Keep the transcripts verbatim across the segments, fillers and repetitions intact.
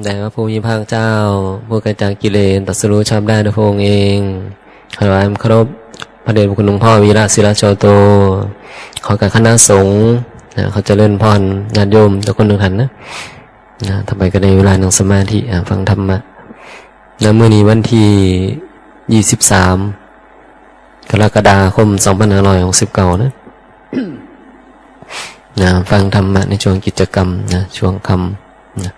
แต่ว่าผู้มีพระเจ้า ผู้กระจัดกิเลส ตรัสรู้ชอบได้ด้วยพระองค์เอง ถวายเคารพพระเดชพระคุณหลวงพ่อวีระศิลโชโต ขอกับคณะสงฆ์นะ เขาเจริญพรญาติโยมทุกคนทุกท่านนะ นะ ต่อไปก็ได้เวลานั่งสมาธิ อ่า ฟังธรรมะ นะ มื้อนี้วันที่ ยี่สิบสาม กรกฎาคม สองพันห้าร้อยหกสิบเก้า นะ นะ ฟังธรรมะในช่วงกิจกรรมนะ ช่วงค่ำนะ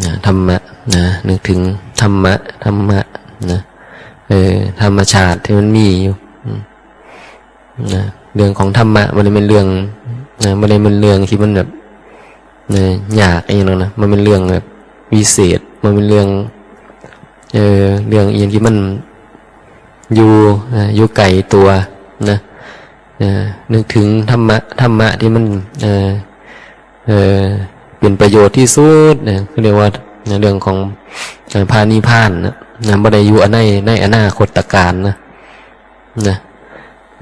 นะ ธรรมะนะ นึกถึงธรรมะ ธรรมะนะ เออ ธรรมชาติที่มันมีอยู่ อืม นะ เรื่องของธรรมะ มันเป็นเรื่องนะ มันเป็นเรื่องที่มันแบบนะ ยากเองนะ มันเป็นเรื่องแบบวิเศษ มันเป็นเรื่อง เออ เรื่องเองที่มันอยู่นะ อยู่ไกลตัวนะ เออ นึกถึงธรรมะ ธรรมะที่มัน เออ เออ เป็นประโยชน์ที่สุดนะ เขาเรียกว่าในเรื่องของ เอ่อ พระนิพพานนะ นะ บ่ได้อยู่ใน ในอนาคตการนะ นะ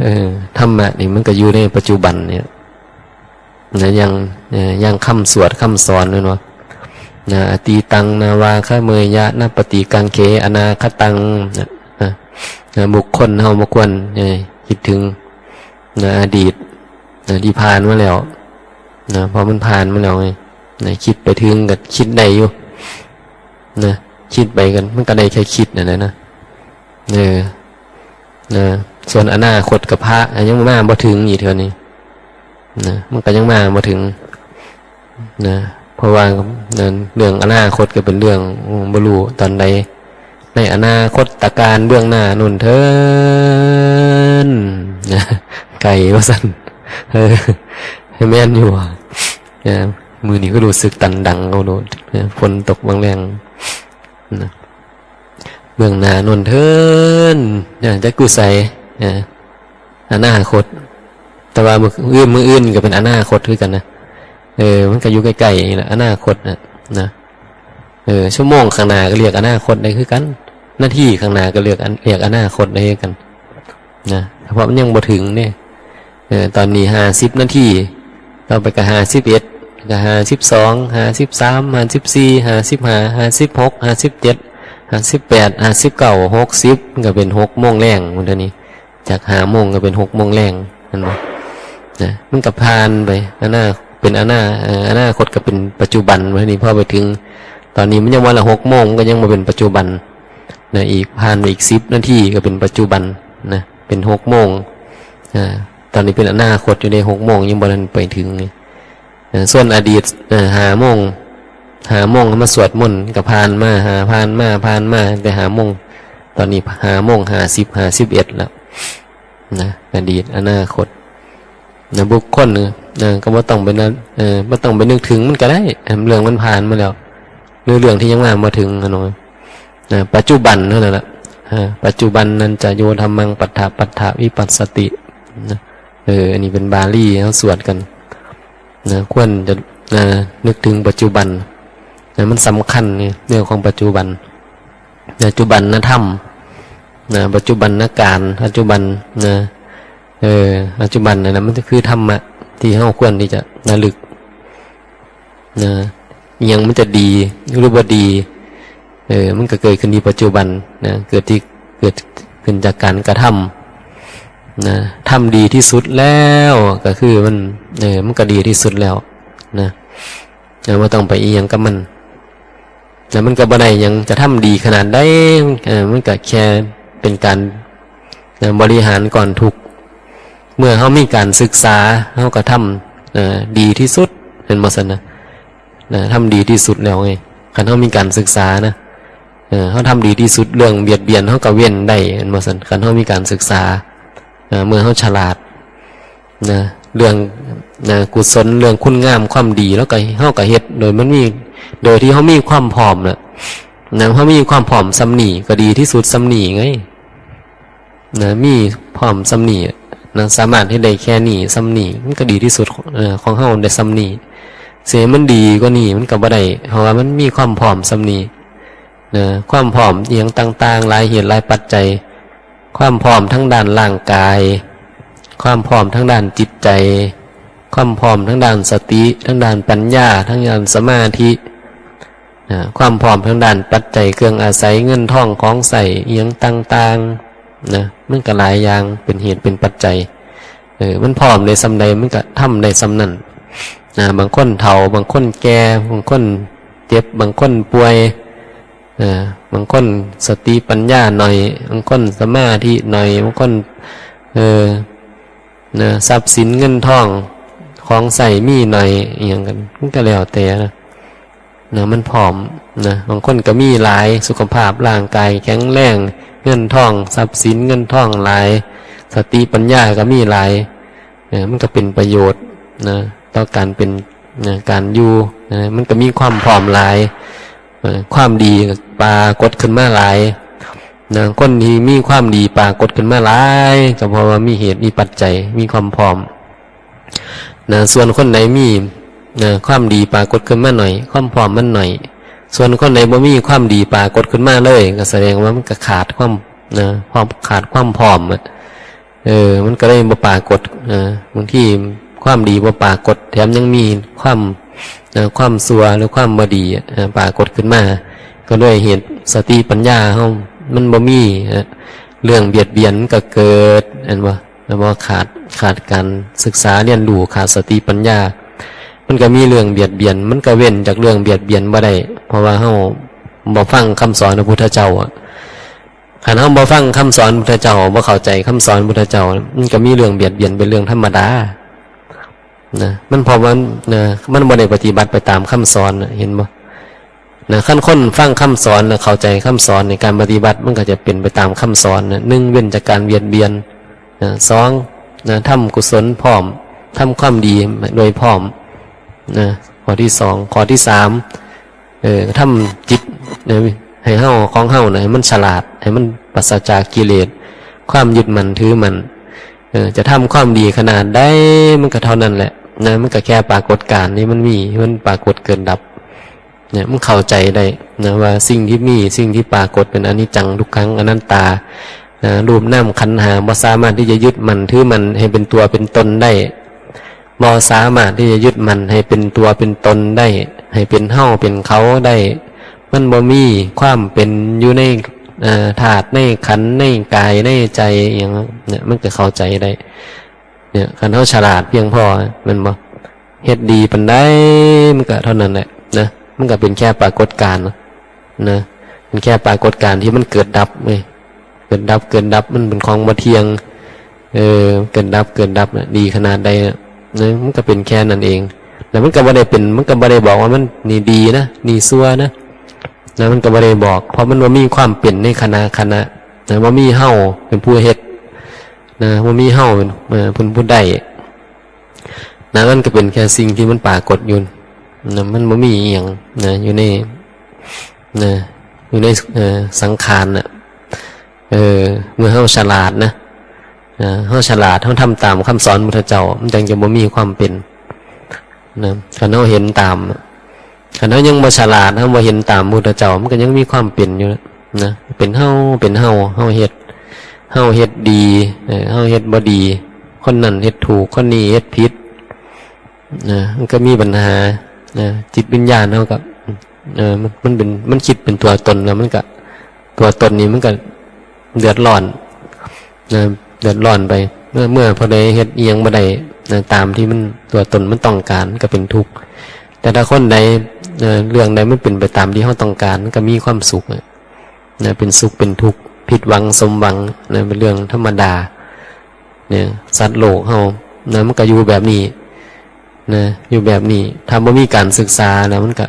เออ ธรรมะนี่มันก็อยู่ในปัจจุบันเนี่ย นะ อย่าง เอ่อ อย่างคำสวดคำสอนนั่นวะนะ อตีตังนาวาคะเมยยะ นปฏิกังเข อนาคตัง นะ นะ นะ บุคคลเฮาบ่ควร เอ่อ คิดถึง นะ อดีต นะ ที่ผ่านมาแล้ว นะ เพราะมันผ่านมาแล้วไง นะ คิดไปถึงก็คิดได้อยู่ นะ คิดไปกัน มันก็ได้แค่คิดนั่นแหละนะ เออ นะ ส่วนอนาคตกับพระ อ่ะ ยังมาบ่ถึงอีกเทื่อนี้ นะ มันก็ยังมาบ่ถึง นะ เพราะว่า นะ เรื่องอนาคตก็เป็นเรื่อง อืม บ่รู้ตอนใด ในอนาคตการเบื้องหน้านู่นเทิน นะ ไกลว่าซั่น เออ ให้แม่นอยู่ว่ะ นะ มื้อนี้ก็รู้สึกตันดังเขาโลด นะ ฝนตกบางแรง นะ เบื้องหน้าโน่นเทิน นะ จักอยู่ไส นะ อนาคต แต่ว่ามื้ออื่น มื้ออื่นก็เป็นอนาคตคือกันนะ เออ มันก็อยู่ใกล้ๆนี่แหละ อนาคตนะ นะ เออ ชั่วโมงข้างหน้าก็เรียกอนาคตได้คือกัน นาทีข้างหน้าก็เรียกอัน เรียกอนาคตได้คือกัน นะ เพราะมันยังบ่ถึงเนี่ย เออ ตอนนี้ ห้าสิบนาที ต่อไปก็ ห้าสิบเอ็ด ก็ ห้าสิบสอง ห้าสิบสาม ห้าสิบสี่ ห้าสิบห้า ห้าสิบหก ห้าสิบเจ็ด ห้าสิบแปด ห้าสิบเก้า หกสิบ มันก็เป็น หกโมงแลง มื้อนี้ จาก ห้าโมงก็เป็น หกโมงแลง เห็นบ่นะ มันก็ผ่านไป อนา เป็นอนา เอ่อ อนาคตก็เป็นปัจจุบัน มื้อนี้พอไปถึง ตอนนี้มันยังวันละ หกโมง มันก็ยังบ่เป็นปัจจุบัน นะ อีก ผ่านไปอีก สิบนาทีก็เป็นปัจจุบัน นะ เป็น หกโมง อ่า ตอนนี้เป็นอนาคตอยู่ใน หกโมง ยังบ่ทันไปถึงนี่ เอ่อ ส่วนอดีต เอ่อ ห้าโมง ห้าโมงมาสวดมนต์ก็ผ่านมา หา ผ่านมา ผ่านมา แต่ ห้าโมง ตอนนี้ ห้าโมง ห้าสิบ ห้าสิบเอ็ด แล้ว นะ อดีต อนาคต นะ บุคคล นะ ก็บ่ต้องไปนะ เอ่อ บ่ต้องไปนึกถึงมันก็ได้ เรื่องมันผ่านมาแล้ว หรือเรื่องที่ยังมาบ่ถึง อะเนาะ นะ ปัจจุบันเท่านั้นล่ะ อ่า ปัจจุบันนันจะโยธัมมัง ปัฏฐะปัฏฐะวิปัสสติ นะ เออ อันนี้เป็นบาลี เฮาสวดกัน นะ ควรจะ นะ นึกถึงปัจจุบัน นะ มันสำคัญไง เรื่องของปัจจุบัน ปัจจุบันนธรรม นะ ปัจจุบันนการ ปัจจุบัน นะ เออ ปัจจุบันนั่นนะ มันก็คือธรรมะที่เฮาควรที่จะระลึก นะ อิหยังมันจะดีหรือบ่ดี เออ มันก็เกิดขึ้นที่ปัจจุบัน นะ เกิดที่ เกิดขึ้นจากการกระทำ นะ ทำดีที่สุดแล้ว ก็คือมัน เออ มันก็ดีที่สุดแล้ว นะ นะ บ่ต้องไปอิหยังกับมัน แล้วมันก็บ่ได้หยัง จะทำดีขนาดใด เออ มันก็แค่เป็นการ นะ บริหารก้อนทุกข์ เมื่อเฮามีการศึกษา เฮาก็ทำ เอ่อ ดีที่สุด แม่นบ่ซั่นนะ นะ ทำดีที่สุดแล้วไง คันเฮามีการศึกษานะ เออ เฮาทำดีที่สุด เรื่องเบียดเบียนเฮาก็เว้นได้ แม่นบ่ซั่น คันเฮามีการศึกษา เอ่อ เมื่อเฮาฉลาด นะ เรื่อง นะ กุศล เรื่องคุณงามความดี แล้วก็ เฮาก็เฮ็ด โดยมันมี โดยที่เฮามีความพร้อมน่ะ นะ เฮามีความพร้อมส่ำนี้ก็ดีที่สุดส่ำนี้ไง นะ มีพร้อมส่ำนี้ นะ สามารถเฮ็ดได้แค่นี้ส่ำนี้ มันก็ดีที่สุด เอ่อ ของเฮาได้ส่ำนี้ สิให้มันดีกว่านี้มันก็บ่ได้ เพราะว่ามันมีความพร้อมส่ำนี้ นะ ความพร้อมอิหยังต่างๆ หลายเหตุหลายปัจจัย ความพร้อมทางด้านร่างกาย ความพร้อมทางด้านจิตใจ ความพร้อมทางด้านสติ ทางด้านปัญญา ทางด้านสมาธิ อ่า ความพร้อมทางด้านปัจจัยเครื่องอาศัย เงินทองของใช้อิหยังต่างๆ นะ มันก็หลายอย่างเป็นเหตุเป็นปัจจัย เออ มันพร้อมได้ส่ำใด มันก็ทำได้ส่ำนั้น นะ บางคนเฒ่า บางคนแก่ บางคนเจ็บ บางคนป่วย เออ บางคนสติปัญญาหน่อย บางคนสมาธิหน่อย บางคน เออ นะ ทรัพย์สินเงินทองของใช้มีหน่อย อิหยังกัน มันก็แล้วแต่นะ นะ มันพร้อม นะ บางคนก็มีหลาย สุขภาพร่างกายแข็งแรง เงินทอง ทรัพย์สินเงินทองหลาย สติปัญญาก็มีหลาย เออ มันก็เป็นประโยชน์ นะ ต่อการเป็น นะ การอยู่ นะ มันก็มีความพร้อมหลาย เออ ความดีปรากฏขึ้นมาหลาย นะ คนที่มีความดีปรากฏขึ้นมาหลาย ก็เพราะว่ามีเหตุมีปัจจัย มีความพร้อม นะ ส่วนคนใดมี นะ ความดีปรากฏขึ้นมาหน่อย ความพร้อมมันหน่อย ส่วนคนใดบ่มีความดีปรากฏขึ้นมาเลย ก็แสดงว่ามันก็ขาดความ นะ ความ ขาดความพร้อมอะ เออ มันก็เลยบ่ปรากฏ นะ บางทีความดีบ่ปรากฏ แถมยังมีความ นะ ความชั่วหรือความบ่ดีอะ นะ ปรากฏขึ้นมา ก็ด้วยเหตุสติปัญญาเฮามันบ่มี นะ เรื่องเบียดเบียนมันก็เกิด เห็นบ่ แล้วบ่ขาด ขาดการศึกษาเรียนรู้ ขาดสติปัญญา มันก็มีเรื่องเบียดเบียน มันก็เว้นจากเรื่องเบียดเบียนบ่ได้ เพราะว่าเฮาบ่ฟังคำสอนพระพุทธเจ้าอะ คันเฮาบ่ฟังคำสอนพุทธเจ้า บ่เข้าใจคำสอนพุทธเจ้า มันก็มีเรื่องเบียดเบียนเป็นเรื่องธรรมดา นะ มันเพราะมัน นะ มันบ่ได้ปฏิบัติไปตามคำสอนน่ะ เห็นบ่ นะ คันคนฟังคำสอนน่ะ เข้าใจคำสอน ในการปฏิบัติมันก็จะเป็นไปตามคำสอนน่ะ หนึ่ง เว้นจากการเบียดเบียน นะ สอง นะ ทำกุศลพร้อม ทำความดีโดยพร้อม นะ ข้อที่สอง ข้อที่สาม เออ ทำจิต นะ ให้เฮา ของเฮาน่ะ ให้มันฉลาด ให้มันปราศจากกิเลส ความยึดมั่นถือมั่น เออ จะทำความดีขนาดใด มันก็เท่านั้นแหละ นะ มันก็แค่ปรากฏการณ์ที่มันมี มันปรากฏเกิดดับ เนี่ย มันเข้าใจได้ นะ ว่าสิ่งที่มี สิ่งที่ปรากฏเป็นอนิจจัง ทุกขัง อนัตตา นะ รูปนามขันธ์ห้า บ่สามารถที่จะยึดมั่นถือมั่นให้เป็นตัวเป็นตนได้ บ่สามารถที่จะยึดมั่นให้เป็นตัวเป็นตนได้ ให้เป็นเฮาเป็นเขาได้ มันบ่มีความเป็นอยู่ใน เอ่อ ธาตุ ในขันธ์ ในกาย ในใจ อหย่างเนี่ย มันก็เข้าใจได้ เนี่ย คันเฮาฉลาดเพียงพอ แม่นบ่ เฮ็ดดีปานใด มันก็เท่านั้นแหละ นะ มันก็เป็นแค่ปรากฏการณ์ นะ เป็นแค่ปรากฏการณ์ที่มันเกิดดับเว้ย เกิดดับ เกิดดับ มันเป็นของบ่เที่ยง เออ เกิดดับ เกิดดับน่ะ ดีขนาดใดน่ะ นะ มันก็เป็นแค่นั้นเอง แล้วมันก็บ่ได้เป็น มันก็บ่ได้บอกว่ามันนี่ดีนะ นี่ชั่วนะ นะ มันก็บ่ได้บอก เพราะมันบ่มีความเป็นในขณะ ขณะ นะ บ่มีเฮาเป็นผู้เฮ็ด นะ บ่มีเฮาเป็น เอ่อ เป็นผู้ได้ นะ มันก็เป็นแค่สิ่งที่มันปรากฏอยู่ นะ มันบ่มีอีหยัง นะ อยู่ใน นะ อยู่ใน เอ่อ สังขารน่ะ เออ เมื่อเฮาฉลาดนะ นะ เฮาฉลาด เฮาทำตามคำสอนพุทธเจ้า มันจั่งจะบ่มีความเป็น นะ คันเฮาเห็นตาม คันเฮายังบ่ฉลาด เฮาบ่เห็นตามพุทธเจ้า มันก็ยังมีความเป็นอยู่นะ นะ เป็นเฮา เป็นเฮา เฮาเฮ็ด เฮาเฮ็ดดี เออ เฮาเฮ็ดบ่ดี คนนั้นเฮ็ดถูก คนนี้เฮ็ดผิด นะ มันก็มีปัญหา นะ จิตวิญญาณเฮาก็ เออ มัน มันเป็น มันคิดเป็นตัวตนแล้ว มันก็ ตัวตนนี่มันก็เดือดร้อน นะ เดือดร้อนไป เมื่อ เมื่อผู้ใดเฮ็ดอิหยังบ่ได้ นะ ตามที่มัน ตัวตนมันต้องการ ก็เป็นทุกข์ แต่ถ้าคนใด เอ่อ เรื่องใดมันเป็นไปตามที่เฮาต้องการ มันก็มีความสุขอะ นะ เป็นสุขเป็นทุกข์ ผิดหวังสมหวัง นะ เป็นเรื่องธรรมดา เนี่ย สัตว์โลกเฮา นะ มันก็อยู่แบบนี้ นะ อยู่แบบนี้ ถ้าบ่มีการศึกษาแล้ว มันก็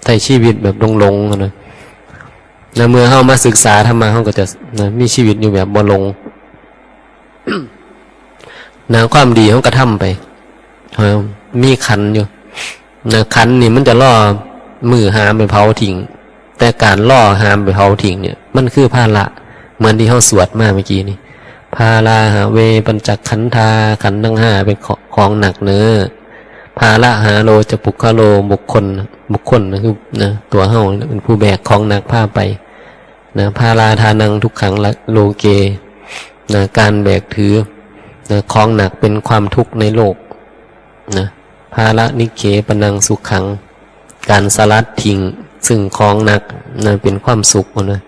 ใช้ชีวิตแบบหลงๆ นะ นะ เมื่อเฮามาศึกษาธรรมะ เฮาก็จะ นะ มีชีวิตอยู่แบบบ่หลง นะ ความดีเฮาก็ทำไป เฮามีขันธ์อยู่ นะ ขันธ์นี่มันจะรอมื้อหามไปเผาทิ้ง แต่การรอหามไปเผาทิ้งเนี่ย มันคือภาระ เหมือนที่เฮาสวดมาเมื่อกี้นี่ ภาราหะเวปัญจขันธา ขันธ์ทั้งห้าเป็นของ ของหนักเน้อ ภาระหาโรจะปุคคโล บุคคล บุคคลนะ คือ นะ ตัวเฮาเป็นผู้แบกของหนักพาไป นะ ภาราทานังทุกขังละโลเก นะ การแบกถือ นะ ของหนักเป็นความทุกข์ในโลก นะ ภาระนิเคปนังสุขัง การสลัดทิ้ง ซึ่งของหนักนะเป็นความสุขนะ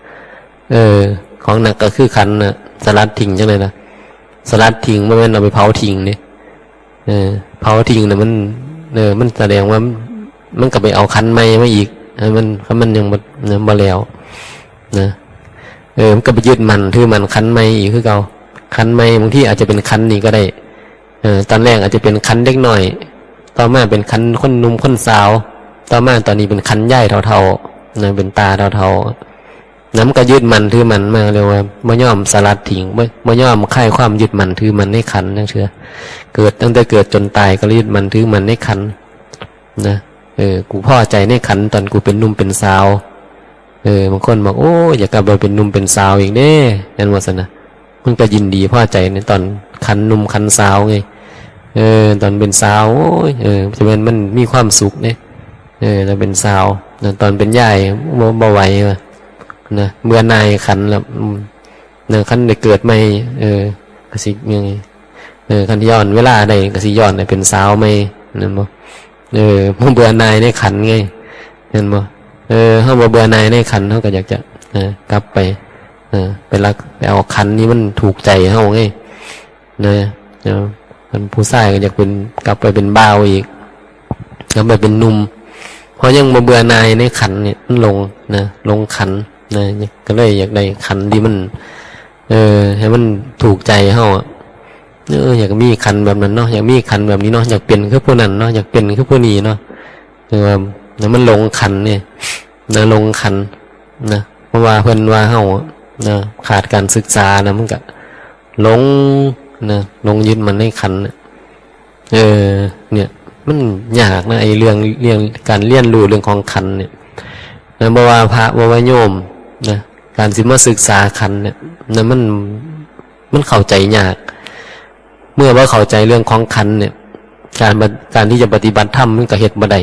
เออ ของหนักก็คือขันธ์นะ สลัดทิ้งจั่งใด๋ล่ะ สลัดทิ้งบ่แม่นเอาไปเผาทิ้งเด้ เออ เผาทิ้งน่ะมัน เออ มันแสดงว่ามัน มันก็ไปเอาขันธ์ใหม่มาอีก เออ มัน มันยังบ่ ยังบ่แล้วนะ เออ มันก็ไปยึดมั่นถือมั่นขันธ์ใหม่อีกคือเก่า ขันธ์ใหม่บางทีอาจจะเป็นขันธ์นี่ก็ได้ เออ ตอนแรกอาจจะเป็นขันธ์เด็กน้อย ต่อมาเป็นขันธ์คนหนุ่มคนสาว ต่อมาตอนนี้เป็นขันธ์ยายเฒ่าๆนะ เป็นตาเฒ่าๆนะ มันก็ยึดมั่นถือมั่นมา เรียกว่าบ่ยอมสลัดทิ้ง บ่ บ่ยอมคลายความยึดมั่นถือมั่นในขันธ์จั่งเทื่อ เกิดตั้งแต่เกิดจนตายก็ยึดมั่นถือมั่นในขันธ์นะ เออ กูพอใจในขันธ์ตอนกูเป็นหนุ่มเป็นสาว เออ บางคนบอก โอ้ย อยากกลับไปเป็นหนุ่มเป็นสาวอีกเด้ แม่นบ่ซั่นนะ มันก็ยินดีพอใจในตอนขันธ์หนุ่มขันธ์สาวไง เออ ตอนเป็นสาว โอ้ย เออ จะแม่นมันมีความสุขเด้ เออ ตอนเป็นสาวนะ ตอนเป็นยายบ่ บ่ไหวว่ะนะ เบื่อหน่ายขันธ์แล้ว อืม นะ คันได้เกิดใหม่ เออ ก็สิยังไง เออ คันย้อนเวลาได้ก็สิย้อนให้เป็นสาวใหม่ แม่นบ่ เออ บ่เบื่อหน่ายในขันธ์ไง แม่นบ่ เออ เฮาบ่เบื่อหน่ายในขันธ์ เฮาก็อยากจะ เออ กลับไป เออ ไปรัก ไปเอาขันธ์ที่มันถูกใจเฮาไง นะ เนาะ คันผู้ชายก็อยากเป็น กลับไปเป็นบ่าวอีก กลับไปเป็นหนุ่ม เพราะยังบ่เบื่อหน่ายในขันธ์เนี่ย มันหลงนะ หลงขันธ์นะ ก็เลยอยากได้ขันธ์ที่มัน เออ ให้มันถูกใจเฮาอะ เออ อยากมีขันธ์แบบนั้นเนาะ อยากมีขันธ์แบบนี้เนาะ อยากเป็นคือผู้นั้นเนาะ อยากเป็นคือผู้นี้เนาะ คือว่า นะ มันหลงขันธ์เนี่ย นะ หลงขันธ์นะ เพราะว่าเพิ่นว่าเฮาอะ นะ ขาดการศึกษานะ มันก็หลงนะ หลงยึดมั่นในขันธ์น่ะ เออ เนี่ย มันยากนะ ไอ้เรื่อง เรื่องการเรียนรู้เรื่องของขันธ์เนี่ยนะ บ่ว่าพระ บ่ว่าโยมนะ การสิมาศึกษาขันธ์เนี่ยนะ มัน มันเข้าใจยาก เมื่อบ่เข้าใจเรื่องของขันธ์เนี่ย การปะ- การที่จะปฏิบัติธรรมมันก็เฮ็ดบ่ได้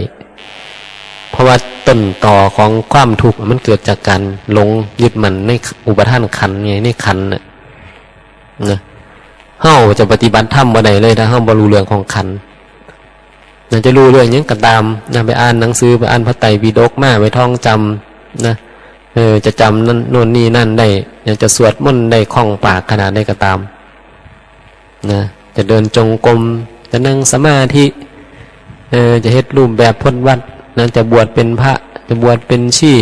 เพราะว่าต้นตอของความทุกข์มันเกิดจากการหลงยึดมั่นในอุปาทานขันธ์ไง ในขันธ์น่ะ นะ เฮาจะปฏิบัติธรรมบ่ได้เลย ถ้าเฮาบ่รู้เรื่องของขันธ์ นะ จะรู้เรื่องหยังก็ตามนะ ไปอ่านหนังสือ ไปอ่านพระไตรปิฎกมา ไปท่องจำนะ เออ จะจำนั่น โน่นนี่นั่นได้ อยากจะสวดมนต์ได้คล่องปากขนาดใดก็ตามนะ จะเดินจงกรม จะนั่งสมาธิ เออ จะเฮ็ดรูปแบบพจน์วัดนะ จะบวชเป็นพระ จะบวชเป็นชี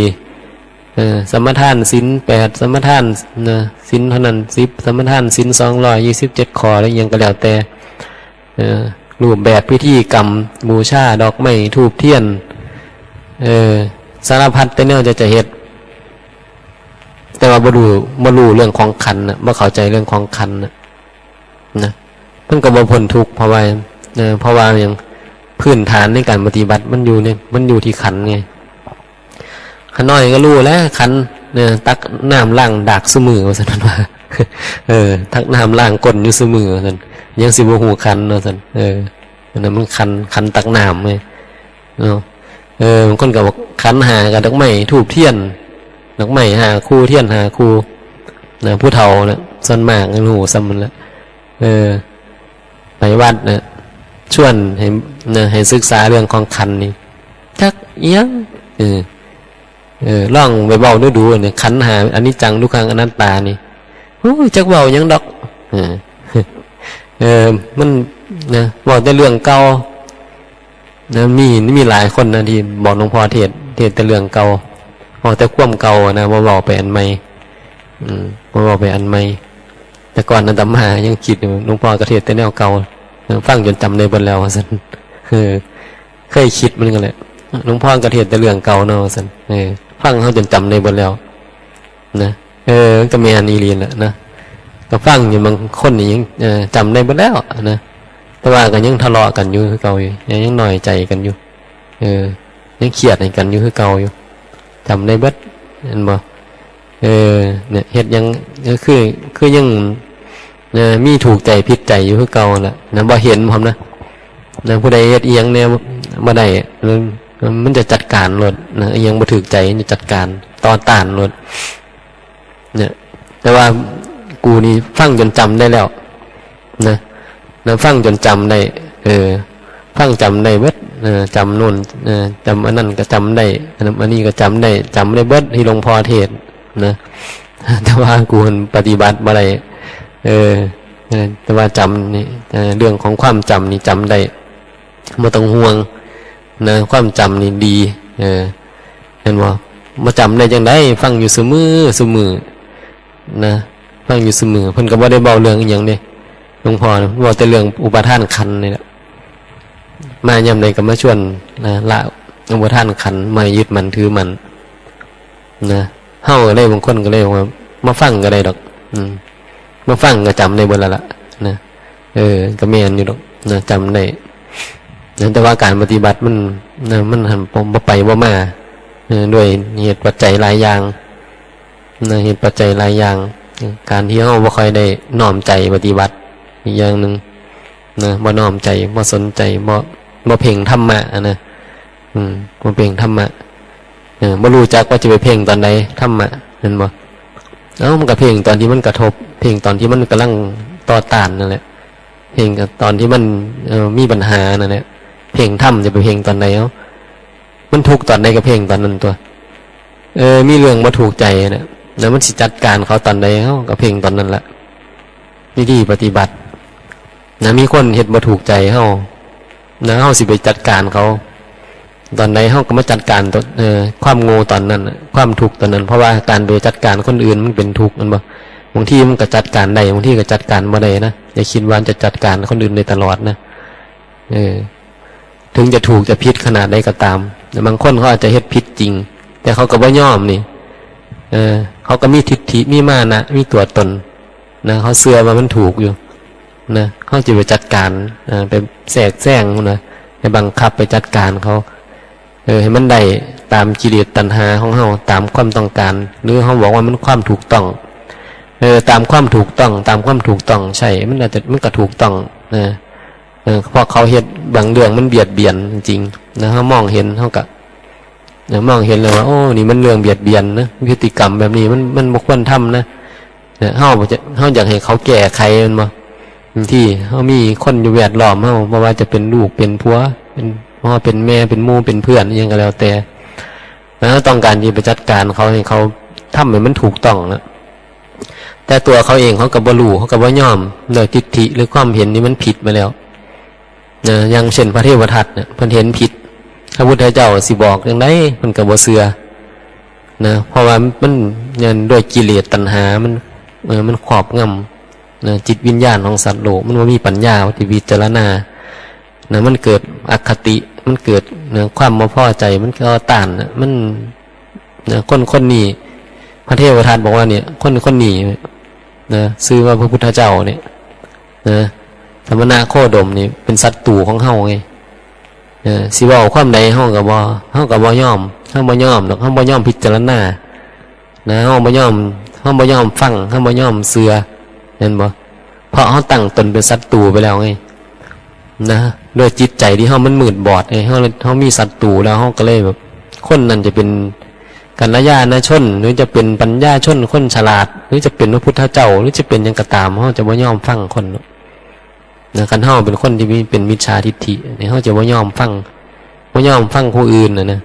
เออ สมาทานศีลแปด สมาทานนะ ศีลเท่านั้นสิบ สมาทานศีลสองร้อยยี่สิบเจ็ดข้อ หรืออิหยังก็แล้วแต่ เออ รูปแบบพิธีกรรม บูชาดอกไม้ธูปเทียน เออ สารพัดแต่แนวจะ จะเฮ็ด แต่ว่าบ่รู้ บ่รู้เรื่องของขันธ์น่ะ บ่เข้าใจเรื่องของขันธ์น่ะ นะ มันก็บ่พ้นทุกข์ เพราะว่า เออ เพราะว่าหยัง พื้นฐานในการปฏิบัติมันอยู่เนี่ย มันอยู่ที่ขันธ์ไง ข้าน้อยก็รู้แล้ว ขันธ์ เออ ตักน้ำล้างดากซุมื้อ ว่าซั่น เพิ่นว่า เออ ตักน้ำล้างก้นอยู่ซุมื้อ ว่าซั่น ยังสิบ่ฮู้ขันธ์ ว่าซั่น เออ อันนั้นมันขันธ์ ขันธ์ตักน้ำไง เนาะ เออ บางคนก็บอกขันธ์ห้าก็ดอกไม้ธูปเทียน ดอกไม้ห้าคู่ เทียนห้าคู่ นะ ผู้เฒ่านะ ส่วนมากยังฮู้ส่ำนั้นแหละ เออ ไปวัดนะ ชวนให้ นะ ให้ศึกษาเรื่องของขันธ์นี่ จักอิหยัง เออ เออ ลองไปเว้าดูๆ เนี่ย ขันธ์ห้า อนิจจัง ทุกขัง อนัตตานี่ โอ้ย จักเว้าหยังดอก เออ เออ มัน นะ เว้าแต่เรื่องเก่า นะ มี มีหลายคนนะ ที่บอกหลวงพ่อเทศน์ เทศน์แต่เรื่องเก่า เว้าแต่ความเก่านะ บ่เว้าไปอันใหม่ อืม บ่เว้าไปอันใหม่ แต่ก่อนอาตมายังคิดอยู่ หลวงพ่อก็เทศน์แต่แนวเก่า ฟังจนจำได้เบิดแล้ว ว่าซั่น เออ เคยคิดเหมือนกันแหละ หลวงพ่อก็เทศน์แต่เรื่องเก่าเนาะ ว่าซั่น เออ ฟังเฮาจนจำได้เบิดแล้ว นะ เออ ก็แม่นอีหลีแหละนะ ก็ฟังอยู่ บางคนนี่ยัง เออ จำได้เบิดแล้วนะ แต่ว่าก็ยังทะเลาะกันอยู่คือเก่าอยู่ ยัง ยังน้อยใจกันอยู่ เออ ยังเครียดให้กันอยู่คือเก่าอยู่ จำได้เบิด เห็นบ่ เออ เนี่ย เฮ็ดหยัง ก็คือ คือยัง เออ มีถูกใจผิดใจอยู่คือเก่าแหละนะ บ่เห็นพร้อมนะ นะ ผู้ใดเฮ็ดอิหยังแหน่บ่ได้ เออ มันจะจัดการโลดนะ อิหยังบ่ถูกใจมันจะจัดการ ต่อต้านโลด เนี่ย แต่ว่ากูนี่ฟังจนจำได้แล้ว นะ นะ ฟังจนจำได้ เออ ฟังจำได้เบิด เออ จำโน่น เออ จำอันนั้นก็จำได้ อันนั้น อันนี้ก็จำได้ จำได้เบิดที่หลวงพ่อเทศน์นะ แต่ว่ากูปฏิบัติบ่ได้ เออ เออ แต่ว่าจำนี่ เออ เรื่องของความจำนี่จำได้ บ่ต้องห่วงนะ ความจำนี่ดี เออ เห็นบ่ บ่จำได้จั่งใด ฟังอยู่ซุมื้อซุมื้อนะ ฟังอยู่ซุมื้อ เพิ่นก็บ่ได้เว้าเรื่องอิหยังเด้ หลวงพ่อเว้าแต่เรื่องอุปาทานขันธ์นี่แหละ มายามใดก็มาชวนนะ ละอุปาทานขันธ์ บ่ให้ยึดมั่นถือมั่นนะ เฮาก็เลย บางคนก็เลยว่า มาฟังก็ได้ดอก อืม มาฟังก็จำได้เบิดแล้วล่ะนะ เออ ก็แม่นอยู่ดอกนะ จำได้นะ แต่ว่าการปฏิบัติมันนะ มันหั้นบ่ บ่ไปบ่มา เออ ด้วยเหตุปัจจัยหลายอย่างนะ เหตุปัจจัยหลายอย่าง การที่เฮาบ่ค่อยได้น้อมใจปฏิบัติ อีกอย่างหนึ่งนะ บ่น้อมใจ บ่สนใจ บ่ บ่เพ่งธรรมะอะนะ อืม บ่เพ่งธรรมะ เออ บ่รู้จักว่าจะไปเพ่งตอนใด ธรรมะ แม่นบ่ เอ้า มันก็เพ่งตอนที่มันกระทบ เพ่งตอนที่มันกำลังต่อต้านนั่นแหละ เพ่งตอนที่มัน เอ่อ มีปัญหานั่นแหละ เพ่งธรรมจะไปเพ่งตอนใด เอ้า มันทุกข์ตอนใดก็เพ่งตอนนั้นตั๊ว เออ มีเรื่องบ่ถูกใจนะ แล้วมันสิจัดการเขาตอนใด เฮาก็เพ่งตอนนั้นละ วิธีปฏิบัตินะ มีคนเฮ็ดบ่ถูกใจเฮานะ เฮาสิไปจัดการเขา ตอนใดเฮาก็มาจัดการตัว เอ่อ ความโง่ตอนนั้นน่ะ ความทุกข์ตอนนั้น เพราะว่าการไปจัดการคนอื่นมันเป็นทุกข์ แม่นบ่ บางทีมันก็จัดการได้ บางทีก็จัดการบ่ได้นะ อย่าคิดว่าจะจัดการคนอื่นได้ตลอดนะ เออ ถึงจะถูกจะผิดขนาดใดก็ตาม แต่บางคนเขาอาจจะเฮ็ดผิดจริง แต่เขาก็บ่ยอมนี่ เออ เขาก็มีทิฏฐิ มีมานะ มีตั๋วตนนะ เขาเชื่อว่ามันถูกอยู่นะ เขาจะไปจัดการ เอ่อ ไปแทรกแซงนะ ไปบังคับ ไปจัดการเขา เออ ให้มันได้ตามกิเลสตัณหาของเฮา ตามความต้องการ หรือเฮาบอกว่ามันความถูกต้อง เออ ตามความถูกต้อง ตามความถูกต้อง ใช่ มันอาจจะ มันก็ถูกต้องนะ เออ เพราะเขาเฮ็ดบางเรื่องมันเบียดเบียนจริงๆนะ เฮามองเห็น เฮาก็ เออ มองเห็นเลยว่า โอ้ นี่มันเรื่องเบียดเบียนนะ พฤติกรรมแบบนี้มัน มันบ่ควรทำนะ เนี่ย เฮาจะ เฮาอยากให้เขาแก้ไขมันบ่ บางทีเฮามีคนอยู่แวดล้อมเฮา บ่ว่าจะเป็นลูก เป็นผัว เป็นพ่อ เป็นแม่ เป็นหมู่ เป็นเพื่อน อิหยังก็แล้วแต่ แล้วเฮาต้องการที่ไปจัดการเขา ให้เขาทำให้มันถูกต้องนะ แต่ตัวเขาเองเขาก็บ่รู้ เขาก็บ่ยอม ด้วยทิฏฐิหรือความเห็นที่มันผิดมาแล้ว นะ อย่างเช่นพระเทวทัตเนี่ย เพิ่นเห็นผิด พระพุทธเจ้าสิบอกจั่งใด เพิ่นก็บ่เชื่อนะ เพราะว่ามัน มันด้วยกิเลสตัณหา มัน เออ มันครอบงำนะ จิตวิญญาณของสัตว์โลก มันบ่มีปัญญาที่พิจารณานะ มันเกิดอคติ มันเกิดนะ ความบ่พอใจ มันก็ต้านนะ มันนะ คนคนนี้ พระเทวทัตบอกว่าเนี่ย คนคนนี้นะ ชื่อว่าพระพุทธเจ้าเนี่ย นะ สมณะโคดมนี่เป็นศัตรูของเฮาไง เออ สิเว้าความใดเฮาก็บ่ เฮาก็บ่ยอม เฮาบ่ยอมดอก เฮาบ่ยอมพิจารณา นะ เฮาบ่ยอม เฮาบ่ยอมฟัง เฮาบ่ยอมเชื่อ เห็นบ่ เพราะเฮาตั้งตนเป็นศัตรูไปแล้วไง นะ ด้วยจิตใจที่เฮามันมืดบอดไง เฮา เฮามีศัตรูแล้ว เฮาก็เลยแบบ คนนั้นจะเป็นกัลยาณชน หรือจะเป็นปัญญาชน คนฉลาด หรือจะเป็นพระพุทธเจ้า หรือจะเป็นหยังก็ตาม เฮาจะบ่ยอมฟังคนเนาะ นะ คันเฮาเป็นคนที่มี เป็นมิจฉาทิฏฐินี่ เฮาจะบ่ยอมฟัง บ่ยอมฟังผู้อื่นน่ะนะ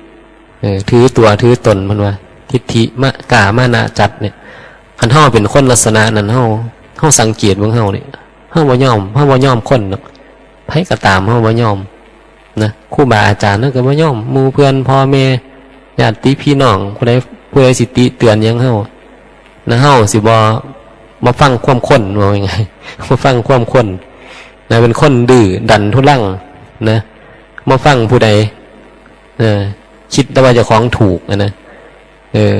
เออ ถือตัวถือตน เพิ่นว่า ทิฏฐิมะ กามานะจัดเนี่ย คันเฮาเป็นคนลักษณะนั้น เฮา เฮาสังเกตเบิ่งเฮานี่ เฮาบ่ยอม เฮาบ่ยอมคนดอก ไผก็ตาม เฮาบ่ยอม นะ ครูบาอาจารย์เฮาก็บ่ยอม หมู่เพื่อน พ่อแม่ ญาติพี่น้อง ผู้ใด ผู้ใดสิติเตือนหยังเฮา นะ เฮาสิบ่ บ่ฟังความคน ว่าง่ายๆ บ่ฟังความคน นะ เป็นคนดื้อดันทุรัง นะ บ่ฟังผู้ใด เออ คิดแต่ว่าเจ้าของถูกอะนะ เออ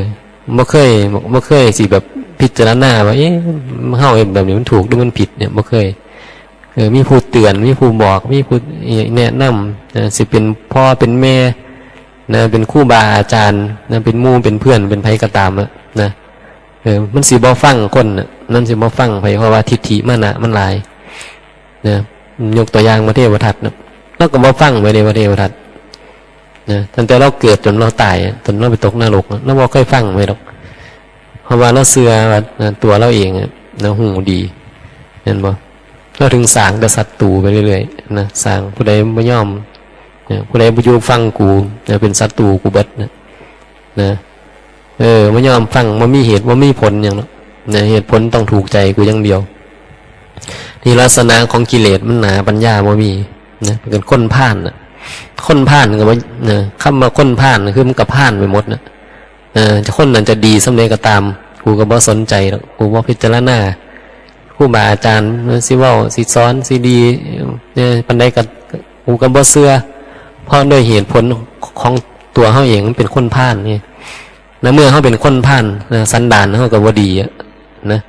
บ่เคย บ่เคยสิแบบพิจารณาว่า เอ๊ะ เฮาเฮ็ดแบบนี้มันถูกหรือมันผิดเนี่ย บ่เคย เออ มีผู้เตือน มีผู้บอก มีผู้แนะนำ นะ สิเป็นพ่อเป็นแม่ นะ เป็นครูบาอาจารย์ นะ เป็นหมู่เป็นเพื่อน เป็นไผก็ตามอะ นะ เออ มันสิบ่ฟังคนน่ะ มันสิบ่ฟังไผ เพราะว่าทิฏฐิมานะมันหลาย นะ ยกตัวอย่างพระเทวทัตนะ ลาวก็บ่ฟังไว้ในพระเทวทัตนะ ตั้งแต่ลาวเกิดจนลาวตายอะ จนลาวไปตกนรกอะ ลาวบ่เคยฟังไว้ดอก เพราะว่าลาวเชื่อว่า นะ ตัวลาวเองอะ นะ ฮู้ดี เห็นบ่ เราถึงสร้างแต่ศัตรูไปเรื่อยๆนะ สร้างผู้ใดบ่ยอมนะ ผู้ใดบ่อยู่ฟังกูนะ เป็นศัตรูกูเบิดนะ นะ เออ บ่ยอมฟัง บ่มีเหตุ บ่มีผลหยังเนาะนะ เหตุผลต้องถูกใจกูอย่างเดียว นี่ลักษณะของกิเลสมันหนา ปัญญาบ่มีนะ เป็นคนพาลน่ะ คนพาลก็บ่นะ คำว่าคนพาลน่ะ คือมันก็พาลไปหมดน่ะ เออ คนนั้นจะดีส่ำใดก็ตาม กูก็บ่สนใจหรอก กูบ่พิจารณา ครูบาอาจารย์สิเว้า สิสอน สิดี เนี่ย ปานใดก็ กูก็บ่เชื่อ เพราะด้วยเหตุผลของตัวเฮาเอง มันเป็นคนพาลไง นะ เมื่อเฮาเป็นคนพาลนะ สันดานเฮาก็บ่ดีอะนะ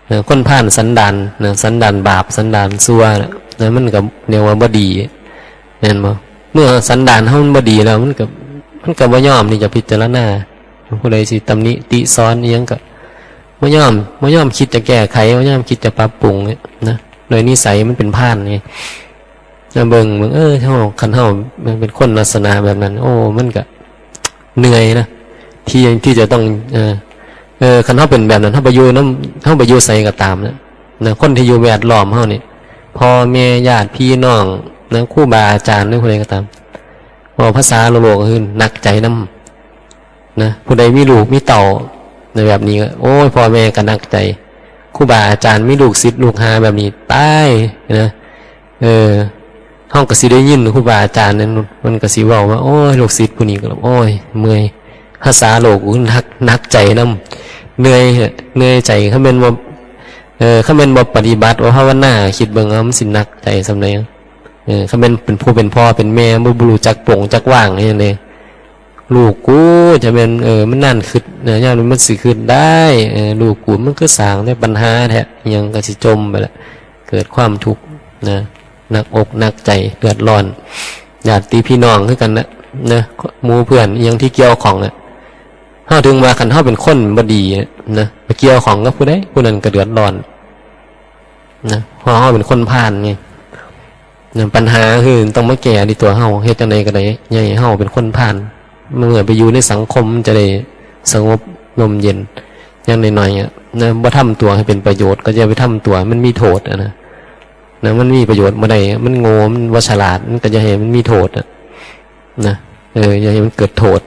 เออ คนพาลสันดานนะ สันดานบาป สันดานชั่วนะ นะ มันก็เรียกว่าบ่ดี แม่นบ่ เมื่อสันดานเฮามันบ่ดีแล้ว มันก็ มันก็บ่ยอมที่จะพิจารณา ผู้ใดสิตำหนิติสอนอิหยังก็บ่ยอม บ่ยอมคิดจะแก้ไข บ่ยอมคิดจะปรับปรุงเนี่ยนะ โดยนิสัยมันเป็นพาลไง นะ เบิ่ง เบิ่ง เออ เฮา คันเฮามันเป็นคนลักษณะแบบนั้น โอ้ มันก็เหนื่อยนะ ที่ ที่จะต้อง เออ เออ คันเฮาเป็นแบบนั้น เฮาไปอยู่นำ เฮาไปอยู่ไสก็ตามนะ นะ คนที่อยู่แวดล้อมเฮานี่ พ่อแม่ ญาติพี่น้องนะ ครูบาอาจารย์ หรือผู้ใดก็ตาม เว้าภาษาโลกๆ ก็คือหนักใจนำนะ ผู้ใดมีลูกมีเต้าในแบบนี้ก็ โอ้ย พ่อแม่ก็หนักใจ ครูบาอาจารย์มีลูกศิษย์ลูกหาแบบนี้ ตายนะ เออ เฮาก็สิได้ยินครูบาอาจารย์นั้น มันก็สิเว้าว่า โอ้ย ลูกศิษย์ผู้นี้ก็ โอ้ย เมื่อย ภาษาโลกกูหนัก หนักใจนำ เหนื่อย เหนื่อยใจ คันแม่นบ่ เออ คันแม่นบ่ปฏิบัติ บ่ภาวนา คิดเบิ่งเอา มันสิหนักใจส่ำใด เออ คันแม่นเป็นผู้เป็นพ่อเป็นแม่ บ่ บ่รู้จักปลงจักวางอิหยังเด้ ลูกกูจะแม่น เออ มันนั่นคิดนะ ยามนี้มันสิคิดได้ เออ ลูกกูมันคือสร้างแต่ปัญหาแท้ อิหยังก็สิจ่มไปละ เกิดความทุกข์นะ หนักอกหนักใจ เดือดร้อน ญาติพี่น้องคือกันนะ นะ หมู่เพื่อนอิหยังที่เกี่ยวข้องน่ะ เฮาถึงว่าคันเฮาเป็นคนบ่ดีนะ ไปเกี่ยวข้องกับผู้ใด ผู้นั้นก็เดือดร้อนนะ เพราะเฮาเป็นคนพาลไงนะ ปัญหาคือต้องมาแก้ที่ตัวเฮา เฮ็ดจั่งใดก็ได้ อย่าให้เฮาเป็นคนพาล เมื่อไปอยู่ในสังคมมันจะได้สงบร่มเย็น อย่างน้อยๆอะนะ บ่ทำตัวให้เป็นประโยชน์ ก็อย่าไปทำตัวให้มันมีโทษอะนะ นะ มันมีประโยชน์บ่ได้ มันโง่ มันบ่ฉลาด มันก็อย่าให้มันมีโทษอะนะ เออ อย่าให้มันเกิดโทษ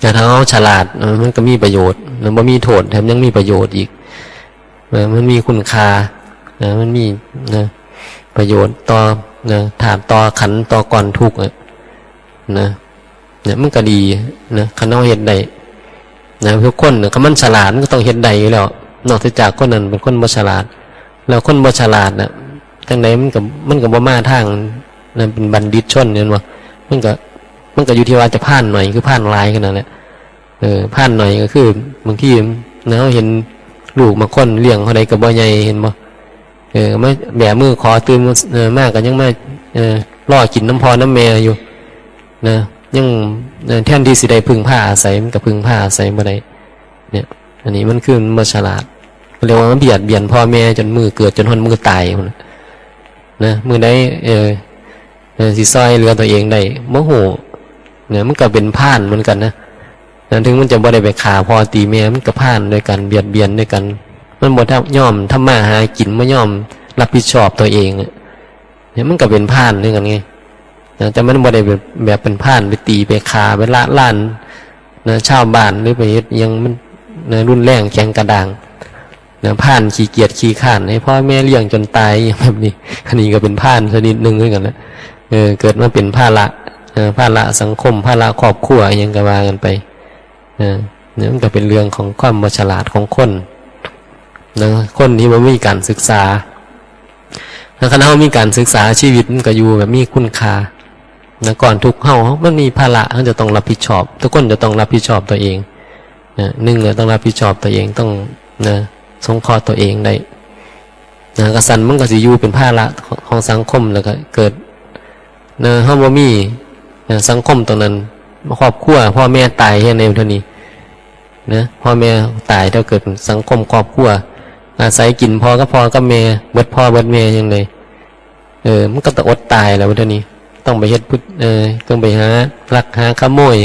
แต่ถ้าเฮาฉลาด เออ มันก็มีประโยชน์นะ บ่มีโทษ แถมยังมีประโยชน์อีกนะ มันมีคุณค่านะ มันมีนะ ประโยชน์ต่อนะ ธาตุต่อขันธ์ต่อก้อนทุกข์อะนะ เนี่ย มันก็ดีนะ คันเฮาเฮ็ดได้นะ ทุกคนน่ะ คันมันฉลาดมันก็ต้องเฮ็ดได้อยู่แล้ว นอกจากคนนั้นเป็นคนบ่ฉลาด แล้วคนบ่ฉลาดน่ะ จั่งใดมันก็ มันก็บ่มาทางนั้น เป็นบัณฑิตชน แม่นบ่ มันก็ มันก็อยู่ที่ว่าจะพาลหน่อยคือพาลหลายแค่นั้นแหละ เออ พาลหน่อยก็คือบางทีนะ เฮาเห็นลูกบางคนเลี้ยงเท่าใดก็บ่ใหญ่ เห็นบ่ เออ มาแบมือขอตื่น เออ มาก็ยังมา เออ รอกินนำพ่อนำแม่อยู่นะ ยัง เออ แทนที่สิได้พึ่งพาอาศัย มันก็พึ่งพาอาศัยบ่ได้ เนี่ย อันนี้มันคือมันบ่ฉลาด เรียกว่ามันเบียดเบียนพ่อแม่จนมื้อเกิดจนฮอดมื้อตายพู้นน่ะนะ มื้อใด เออ เออ สิซ่อยเหลือตัวเองได้ บ่ฮู้ เนี่ย มันก็เป็นพาลเหมือนกันนะ นะ ถึงมันจะบ่ได้ไปฆ่าพ่อตีแม่ มันก็พาลด้วยกัน เบียดเบียนด้วยกัน มันบ่ยอมทำมาหากิน บ่ยอมรับผิดชอบตัวเองอะ เนี่ย มันก็เป็นพาลด้วยกันไง นะ แต่มันบ่ได้แบบ แบบเป็นพาลไปตีไปฆ่าไปละลานนะ ชาวบ้าน หรือไปเฮ็ดอิหยังมันนะ รุนแรงแข็งกระด้างนะ พาลขี้เกียจขี้คร้าน ให้พ่อแม่เลี้ยงจนตาย แบบนี้ อันนี้ก็เป็นพาลชนิดหนึ่งคือกันนะ เออ เกิดมาเป็นภาระ เออ ภาระสังคม ภาระครอบครัวอิหยังก็ว่ากันไป เออ เนี่ย มันก็เป็นเรื่องของความบ่ฉลาดของคนนะ คนที่บ่มีการศึกษา ถ้าคันเฮามีการศึกษา ชีวิตมันก็อยู่แบบมีคุณค่านะ ก้อนทุกข์เฮา มันมีภาระ เฮาจะต้องรับผิดชอบ ทุกคนจะต้องรับผิดชอบตัวเองนะ หนึ่งก็ต้องรับผิดชอบตัวเอง ต้องนะ สงเคราะห์ตัวเองได้นะ กะซั้นมันก็สิอยู่เป็นภาระของ ของสังคม แล้วก็เกิดนะ เฮาบ่มีนะ สังคมตรงนั้น ครอบครัว พ่อแม่ตายเฮ็ดแนวเท่านี้นะ พ่อแม่ตาย ถ้าเกิดสังคมครอบครัว อาศัยกินพ่อกับพ่อกับแม่ เบิดพ่อเบิดแม่จั่งใด เออ มันก็ต้องอดตายแล้วเดี๋ยวนี้ ต้องไปเฮ็ดพุทธ เออ ต้องไปหาลักหาขโมย